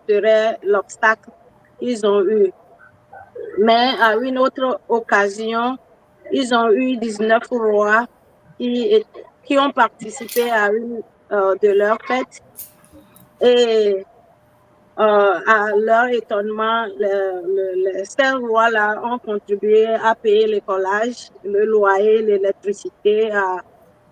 serait l'obstacle qu'ils ont eu. Mais à une autre occasion, ils ont eu 19 rois qui ont participé à une de leurs fêtes. Et à leur étonnement, ces rois-là ont contribué à payer l'écolage, le loyer, l'électricité à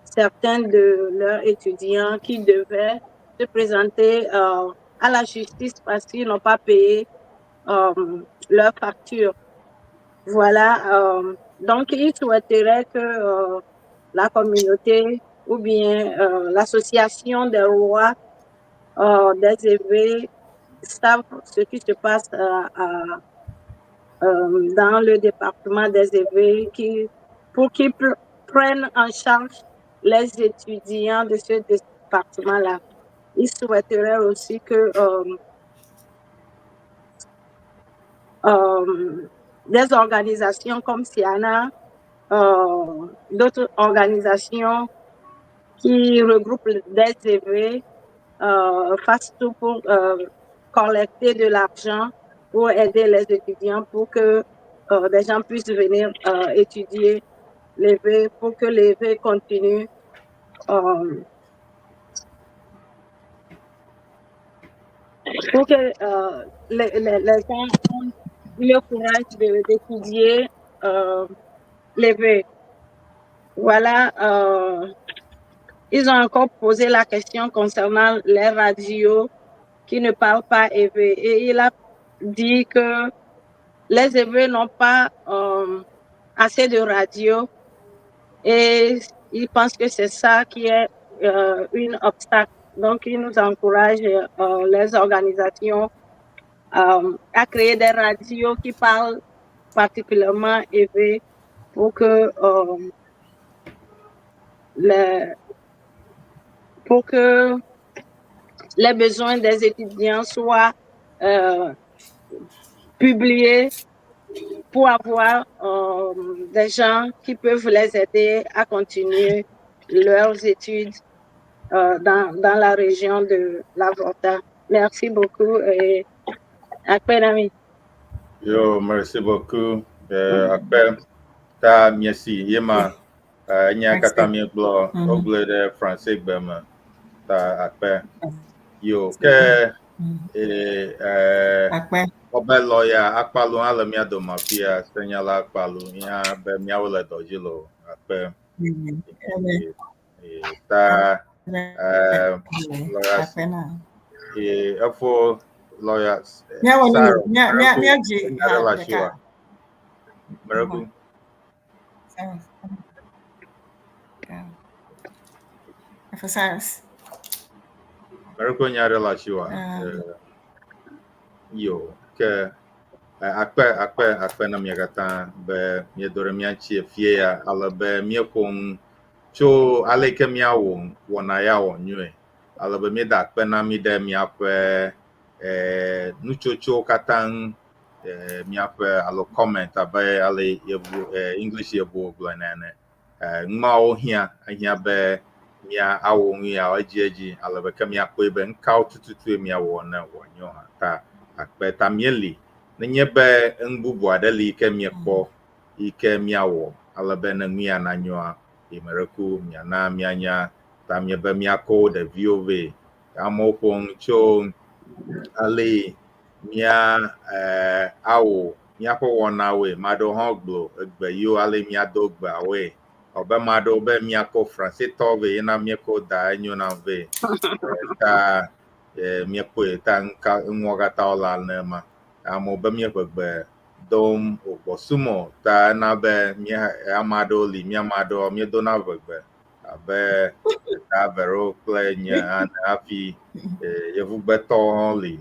certains de leurs étudiants qui devaient se présenter à la justice parce qu'ils n'ont pas payé leur facture. Voilà. Donc, ils souhaiteraient que la communauté ou bien l'association des rois des Éwés savent ce qui se passe dans le département des Éwés pour qu'ils prennent en charge les étudiants de ce département-là. Ils souhaiteraient aussi que des organisations comme Siana, d'autres organisations qui regroupent des Éwés, fassent tout pour collecter de l'argent pour aider les étudiants, pour que des gens puissent venir étudier l'éwé, pour que l'éwé continue. Pour que les gens aient le courage d'étudier l'éwé. Voilà, ils ont encore posé la question concernant les radios qui ne parlent pas éwé. Et il a dit que les Éwés n'ont pas assez de radios et il pense que c'est ça qui est un obstacle. Donc, il nous encourage, les organisations, à créer des radios qui parlent particulièrement éwé pour que les besoins des étudiants soient publiés pour avoir des gens qui peuvent les aider à continuer leurs études dans la région de la Volta. Merci beaucoup et à ami. Yo, merci beaucoup. Akpe ta miesi yema nya katã miegblɔ wogblɔe ɖe français gbe me ta akpe. Yo, ke wobe lɔya akpalu hã le mía dome afia, senyala akpalu ya be míawo le dɔ dzi lo akpe. Ta lɔya efo lɔya Sarah Mɛrɛku Mɛrɛku. Cyrus. Mɛrɛku nya ɖe le asiwòa? Yo, ke akpe akpe akpe na mia katã be miedo ɖe mía ŋuti fie ya ale be míeƒo nu tso ale yi ke míawɔ wɔna ya wɔ nyuie. Ale be míeda akpe na mi ɖe miaƒe nutsotsowo katã ŋu, miaƒe alo comment abe ale yevu English yevuwo gblɔnɛ ene. Numawo hiã, ehiã be mía awɔ nu yawo edziedzi ale be ke míakpɔe be nukawo tututue míawɔ ne wòanyo hã. Ta akpe ta míeli. Nenye be nu bubu aɖe li yi ke míekpɔ yi ke míawɔ ale be ne nu ya nanyoa, mereku miana míanya ta míebe míakɔ ɖeviwo vɛ. Amewo ƒo nu tso ale mía awɔ míaƒe wɔnawoe. Ame aɖewo hã gblɔ egbe yiwo ale míado gbeawoe. Abe ame aɖewo be míakɔ Francetɔwo vɛ yena míekɔ da enyo nam vɛ. Ta míekpɔe ta nuka nuwo katã wole alea. Amewo be míeƒe gbe dom wògbɔsumɔ ta ena be mía ame aɖewo li mía ame aɖewo míedona ʋegbe abe da Vero kple nye ene hafi yevugbetɔwo hã li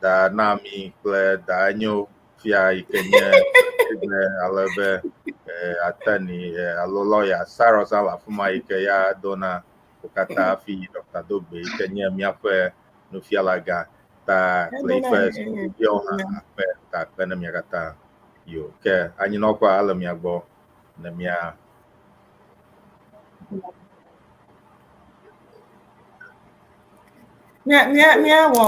da Nami kple da Enyo fia yi ke nye egbe ale be attorney alo lawyer Cyrus hã le afi ma yi ke ya dona wo katã hafi Dr. Dogbe yi ke nye míaƒe nufiala gã. Ta kple yiƒe sukuviawo hã akpe ta akpe ne mia katã. Yo ke anyinɔƒea ele mia gbɔ ne mia Mía mía míawɔ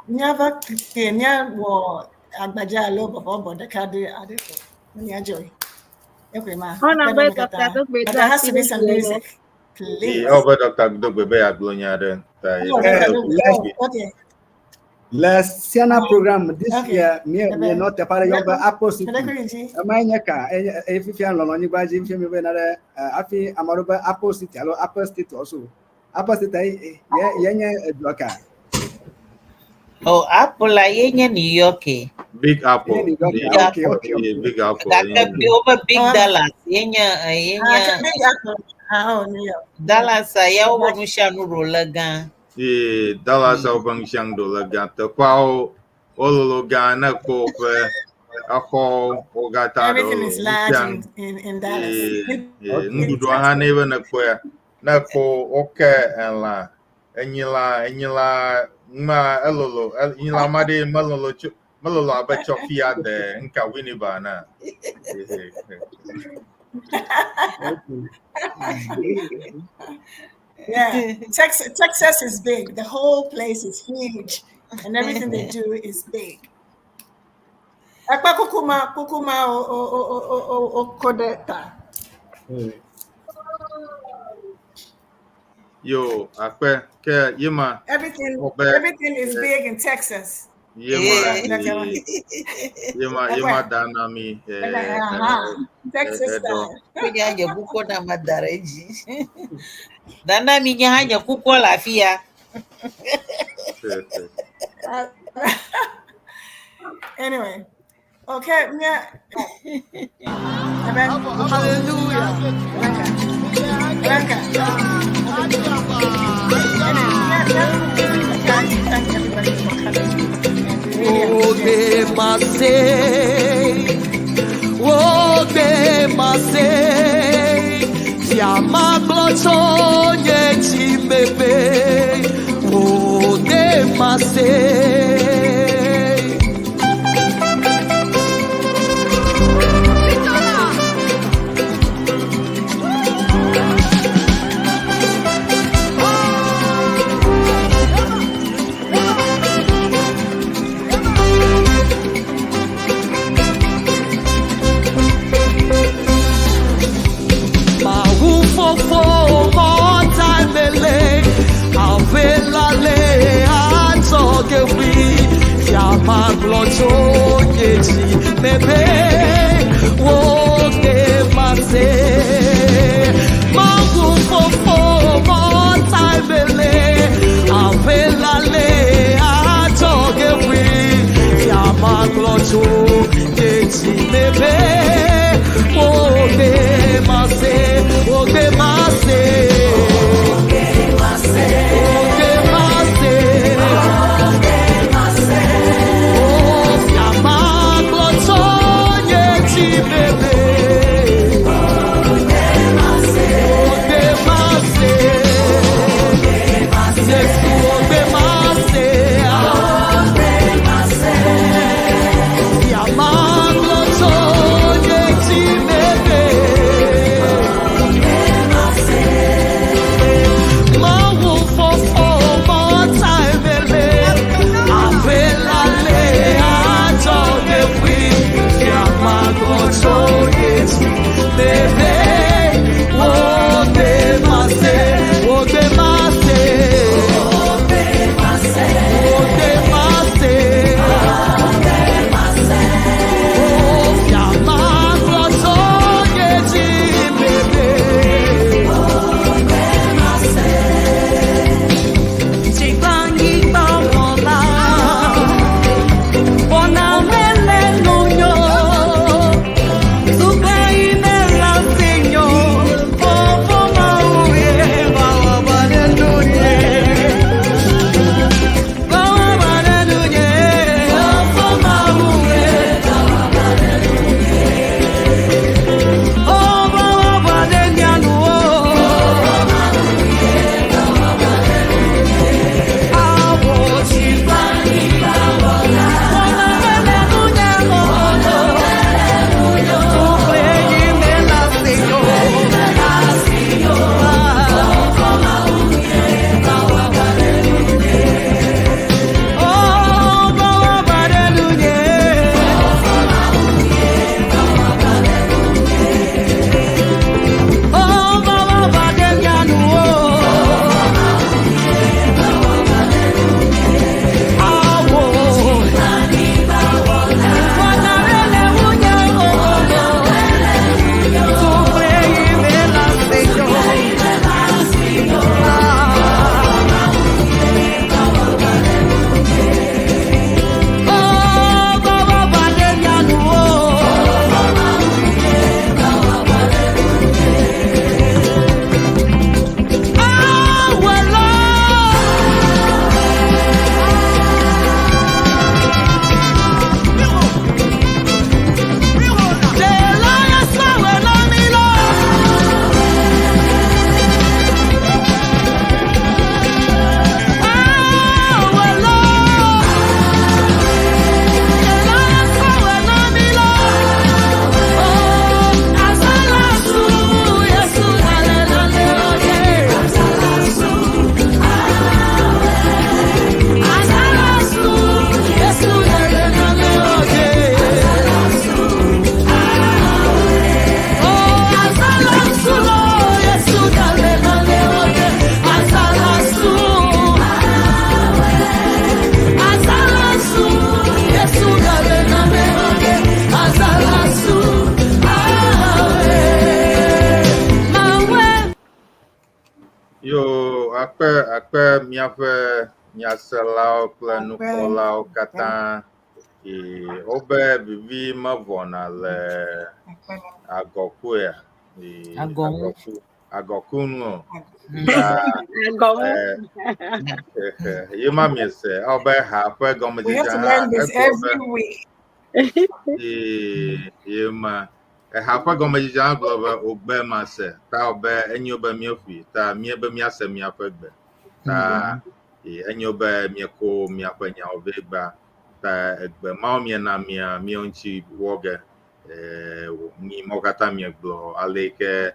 míava ke míawɔ agbadza alo bɔbɔbɔ ɖeka ɖe aɖe ko ne míadzɔe. Ekɔe ma. Ɔna Akpe be na mi Dr. katã. Dogbe But do there has asi to be ɖe some dzi ene. music, Ee, please. ewɔ be Dr. Dogbe be yeagblɔ nya aɖe ta ye Oh, Dr. Dr. Dogbe Dogbe. Le Oh, okay. le Siena program this Okay. year, mie Ebe. mie nɔ teƒe aɖe yɔm be Apple City. Ebe kuri dzi. Emae nye ka enye eye fifia lɔlɔ̃nyigba dzi fifia mi be na ɖe eh, hafi ame aɖewo be Apple City alo Apple State also. Apple State ye ye ye nye edua ka? Oh, Apple la ye nye New York. e. Big Ye Apple. New York. Big, Big Okay, Apple. okay, okay. Big Apple. Gake Ye bi wobe Big Oh, Dallas ye nye ye ah, nye Big Apple. Ah, oh, New York. Dallas a ya wobe nu sia nu ɖo le gã. Ye Dallas a woƒe nusianu ɖo le gã teƒeawo wololo gã ne kpɔ woƒe exɔwo wo katã ɖe Everything wololo is large nusianu. in Dallas. Ye ye Okay. nuɖuɖua hã ne be ne kpɔe ne kpɔ woke elã enyilã enyilã ma elolo enyilã ma ɖe melolo tso melolo abe tsɔfi ade nka winiba na. Okay. Yeah, Texas is big. The whole place is huge, and everything they do is big. Akpa kukuma kukuma o o o o o o o kodeta. Yo akpe ke yema Everything wobe everything is big in Texas. yema Dr. ye yema Akpe. yema danami Aha, Texas eɖɔ. style. Nye nye kukɔ na ma da ɖe edzi. Dana mi nye hã nye kukɔ le afi ya. Anyway, okay, yeah. Amen. Hallelujah. Blanca. Blanca. Anyway, yeah, yeah. Thank everybody for coming. And we really appreciate Oge mase, oge mase, fiamma glotone chimebe, oge mase. Mawufofo mɔtamele, avelale atɔgewi, fiamagblɔtso nyedzi mebe, woge mase. Mawufofo mɔtamele, avelale atɔgewi, fiamagblɔtso nyedzi mebe, woge mase, woge mase. Oge mase. Oh, fiamagblɔtso nyedzi Yo, akpe akpe míaƒe nyaselawo kple nukpɔlawo katã. Ee, wobe vivi mevɔna le agɔkuea. Ee, Agɔŋu. agɔku agɔku nu o. Ta, Agɔŋu. eh, ye ma miese wobe ha ƒe We have gɔmedzedze to hã learn this egblɔ be every week. Ee, ye ma eha ƒe gɔmedzedze hã gblɔ be wògbe mase ta wòbe enyo be míeƒoe ta míebe míase miaƒe gbe ta ee, enyo be miekɔ miaƒe nyawo vɛ gbea ta egbe mawo miena mia míawo ŋuti wɔ ge ee, nu mawo katã miegblɔ ale yi ke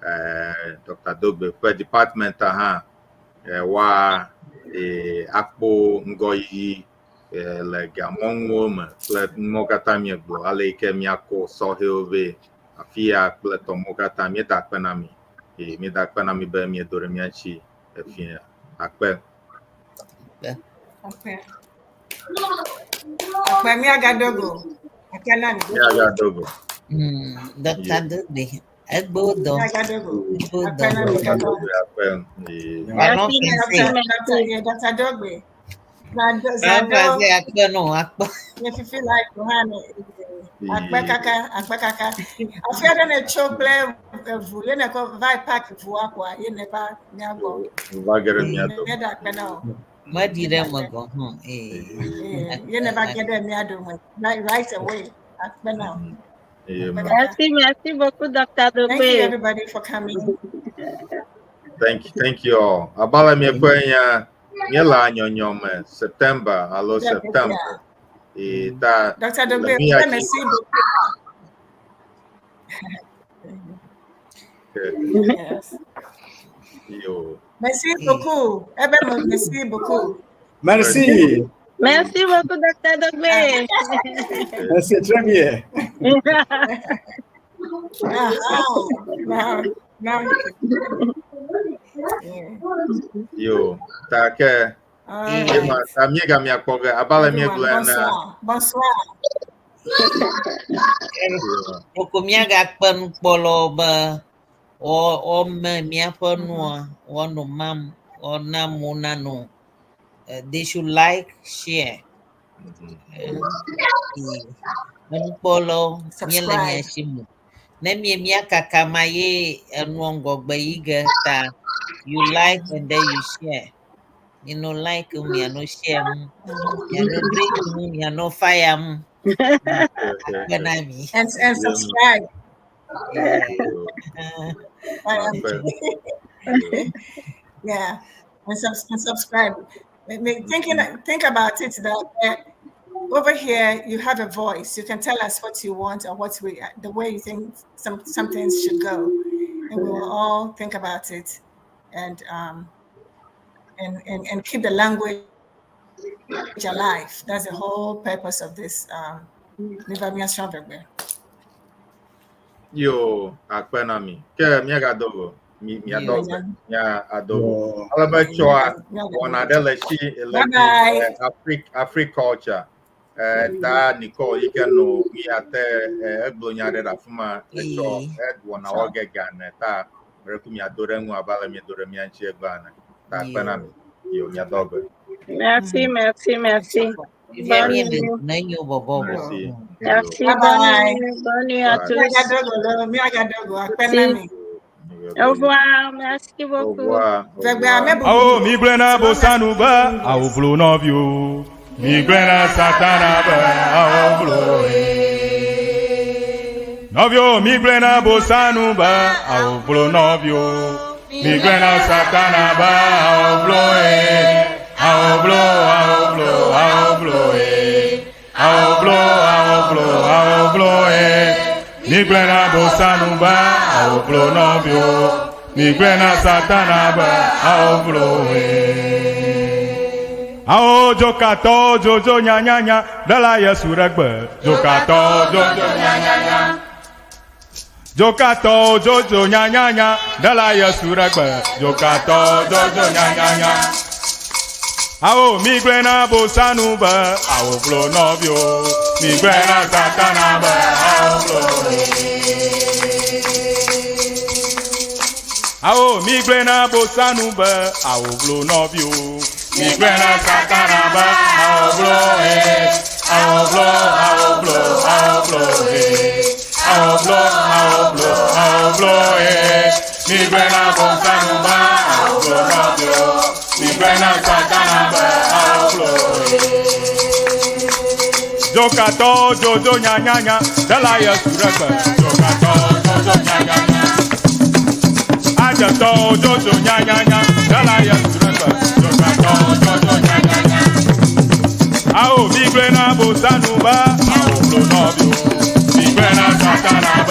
ee, Dr. Dogbe ƒe department hã ee, woa ee, akpɔ ŋgɔyiyi eh, le gamɔnuwo me kple nuwo katã miegblɔ ale yi ke míakɔ sɔhɛwo vɛ afi ya kple tɔmɔwo katã míeda akpe na mi eye míeda akpe na mi be miedo ɖe mía ŋuti efia akpe. Akpe. Akpe míagaɖo go. Akpe na mi. Míagaɖo go. Dr. Dogbe, egbewo dɔ. Míagaɖo go. Egbewo Akpe dɔ. na mi Dr. katã. Dogbe akpe. Ee, Parlons Merci, français. merci, Dr. merci. Dr. Dogbe. Parlons Zado. français, akpe no, akpe. Nye fifi like hã ne akpe kaka akpe kaka. Afi aɖe ne tso kple eʋu ye ne kɔ va park ʋua kɔa ye ne va mía gbɔ. Va ge ɖe mía dome. Míeda akpe na wò. Meɖi ɖe eme gɔ̃ hã. Ee. Eh, Ye ne va ge ɖe mía dome right, right away. Akpe na wò. Ye ma. Merci, merci beaucoup, Dr. Thank you Dogbe. everybody for coming. Thank you all. Abala miekpɔe nya míele anyɔnyɔ me September alo September. Ee, ta Dr. le Dogbe, mía dzi. merci beaucoup. Yes. Yo. Merci beaucoup. Eh ben, merci beaucoup. Merci. Merci beaucoup, Dr. Dogbe. Merci très bien. Ah, now, now. Yeah. Yo. Ta ke All ye ma right. ta míega miakpɔ ge abe ale Everyone, míegblɔe ene. bonsoir. Bonsoir. Ɖeko míagakpe nukpɔlawo be woame míaƒe nua, woanɔ mam, woana amewo nanɔ. They should like, share. Enukpɔlawo míele mia Subscribe. si me. Ne mie míakaka ma ye enua ŋgɔgbe yi ge ta you like and then you share. You like miano share mu, miano drink mu, miano fire mu. Akpe na mi. And subscribe. Yeah. Akpe. Yeah, and subscribe. Think about it that over here you have a voice. You can tell us what you want or what we the way you think some things should go, and we will all think about it, and keep the language alive. That's the whole purpose of this. Miva míasrɔ̃ Eʋegbe. Yo, akpe na mi. Ke míagado go. Mi miadɔ gbe. Mía ado go. Ale be tsɔa wɔna ɖe le si le Bye bye. eh, Afri Africulture. Eh, ta Nicole yi ke no míate eh, egblɔ nya ɖe ɖe afi ma etsɔ ewɔna wɔ ge gane ta mereku miado ɖe ŋu abe ale miedo ɖe mía ŋuti egbea ene. Ta akpe na mi. Yo, miadɔ gbe. Merci, merci, merci. Fifia Bonne míele nuit. nenyo bɔbɔbɔ. Merci. Merci, Bye bonne bye. nuit. Bonne nuit à Bye. tous. Míagadogo lo, míagadogo. Akpe na mi. Au revoir, merci Au beaucoup. revoir. Au Vegbe revoir. ame bubu. Awo migblẽ bosanu be awovlo nɔviwo. Migblẽ satana be awovlo. Nɔviwo migblẽ bosanu be awovlo nɔviwo. Migblẽ satana be awovlo ye. Awovlo awovlo awovlo ye. Awovlo awovlo awovlo ye. Migblẽ bosanu be awovlo nɔviwo. Migblẽ satana be awovlo ye. Awo dzokatɔ dzodzo nyanyanya ɖela Yesu ɖe gbe. Dzokatɔ dzodzo nyanyanya. Dzokatɔ dzodzo nyanyanya ɖela Yesu ɖe gbe. Dzokatɔ dzodzo nyanyanya. Awo migblẽ bosanu be awovlo nɔviwo. Migblẽ satana be awovlo. Awo mi gblẽ na bosanu be awoblo nɔviwo. Mi gblẽ na satana be awoblo he. Awoblo awoblo awoblo he. Awoblo awoblo awoblo he. Mi gblẽ na bosanu be awoblo nɔviwo. Mi gblẽ na satana be awoblo he. Dzokatɔ dzodzo nyanyanya ɖela Yesu ɖe gbe. Dzokatɔ dzodzo nyanyanya. Adzetɔ dzodzo nyanyanya ɖela Yesu ɖe gbe. Dzokatɔ dzodzo nyanyanya. Awo mi gblẽ na bosanu be awoblo nɔviwo. Mi gblẽ na satana be.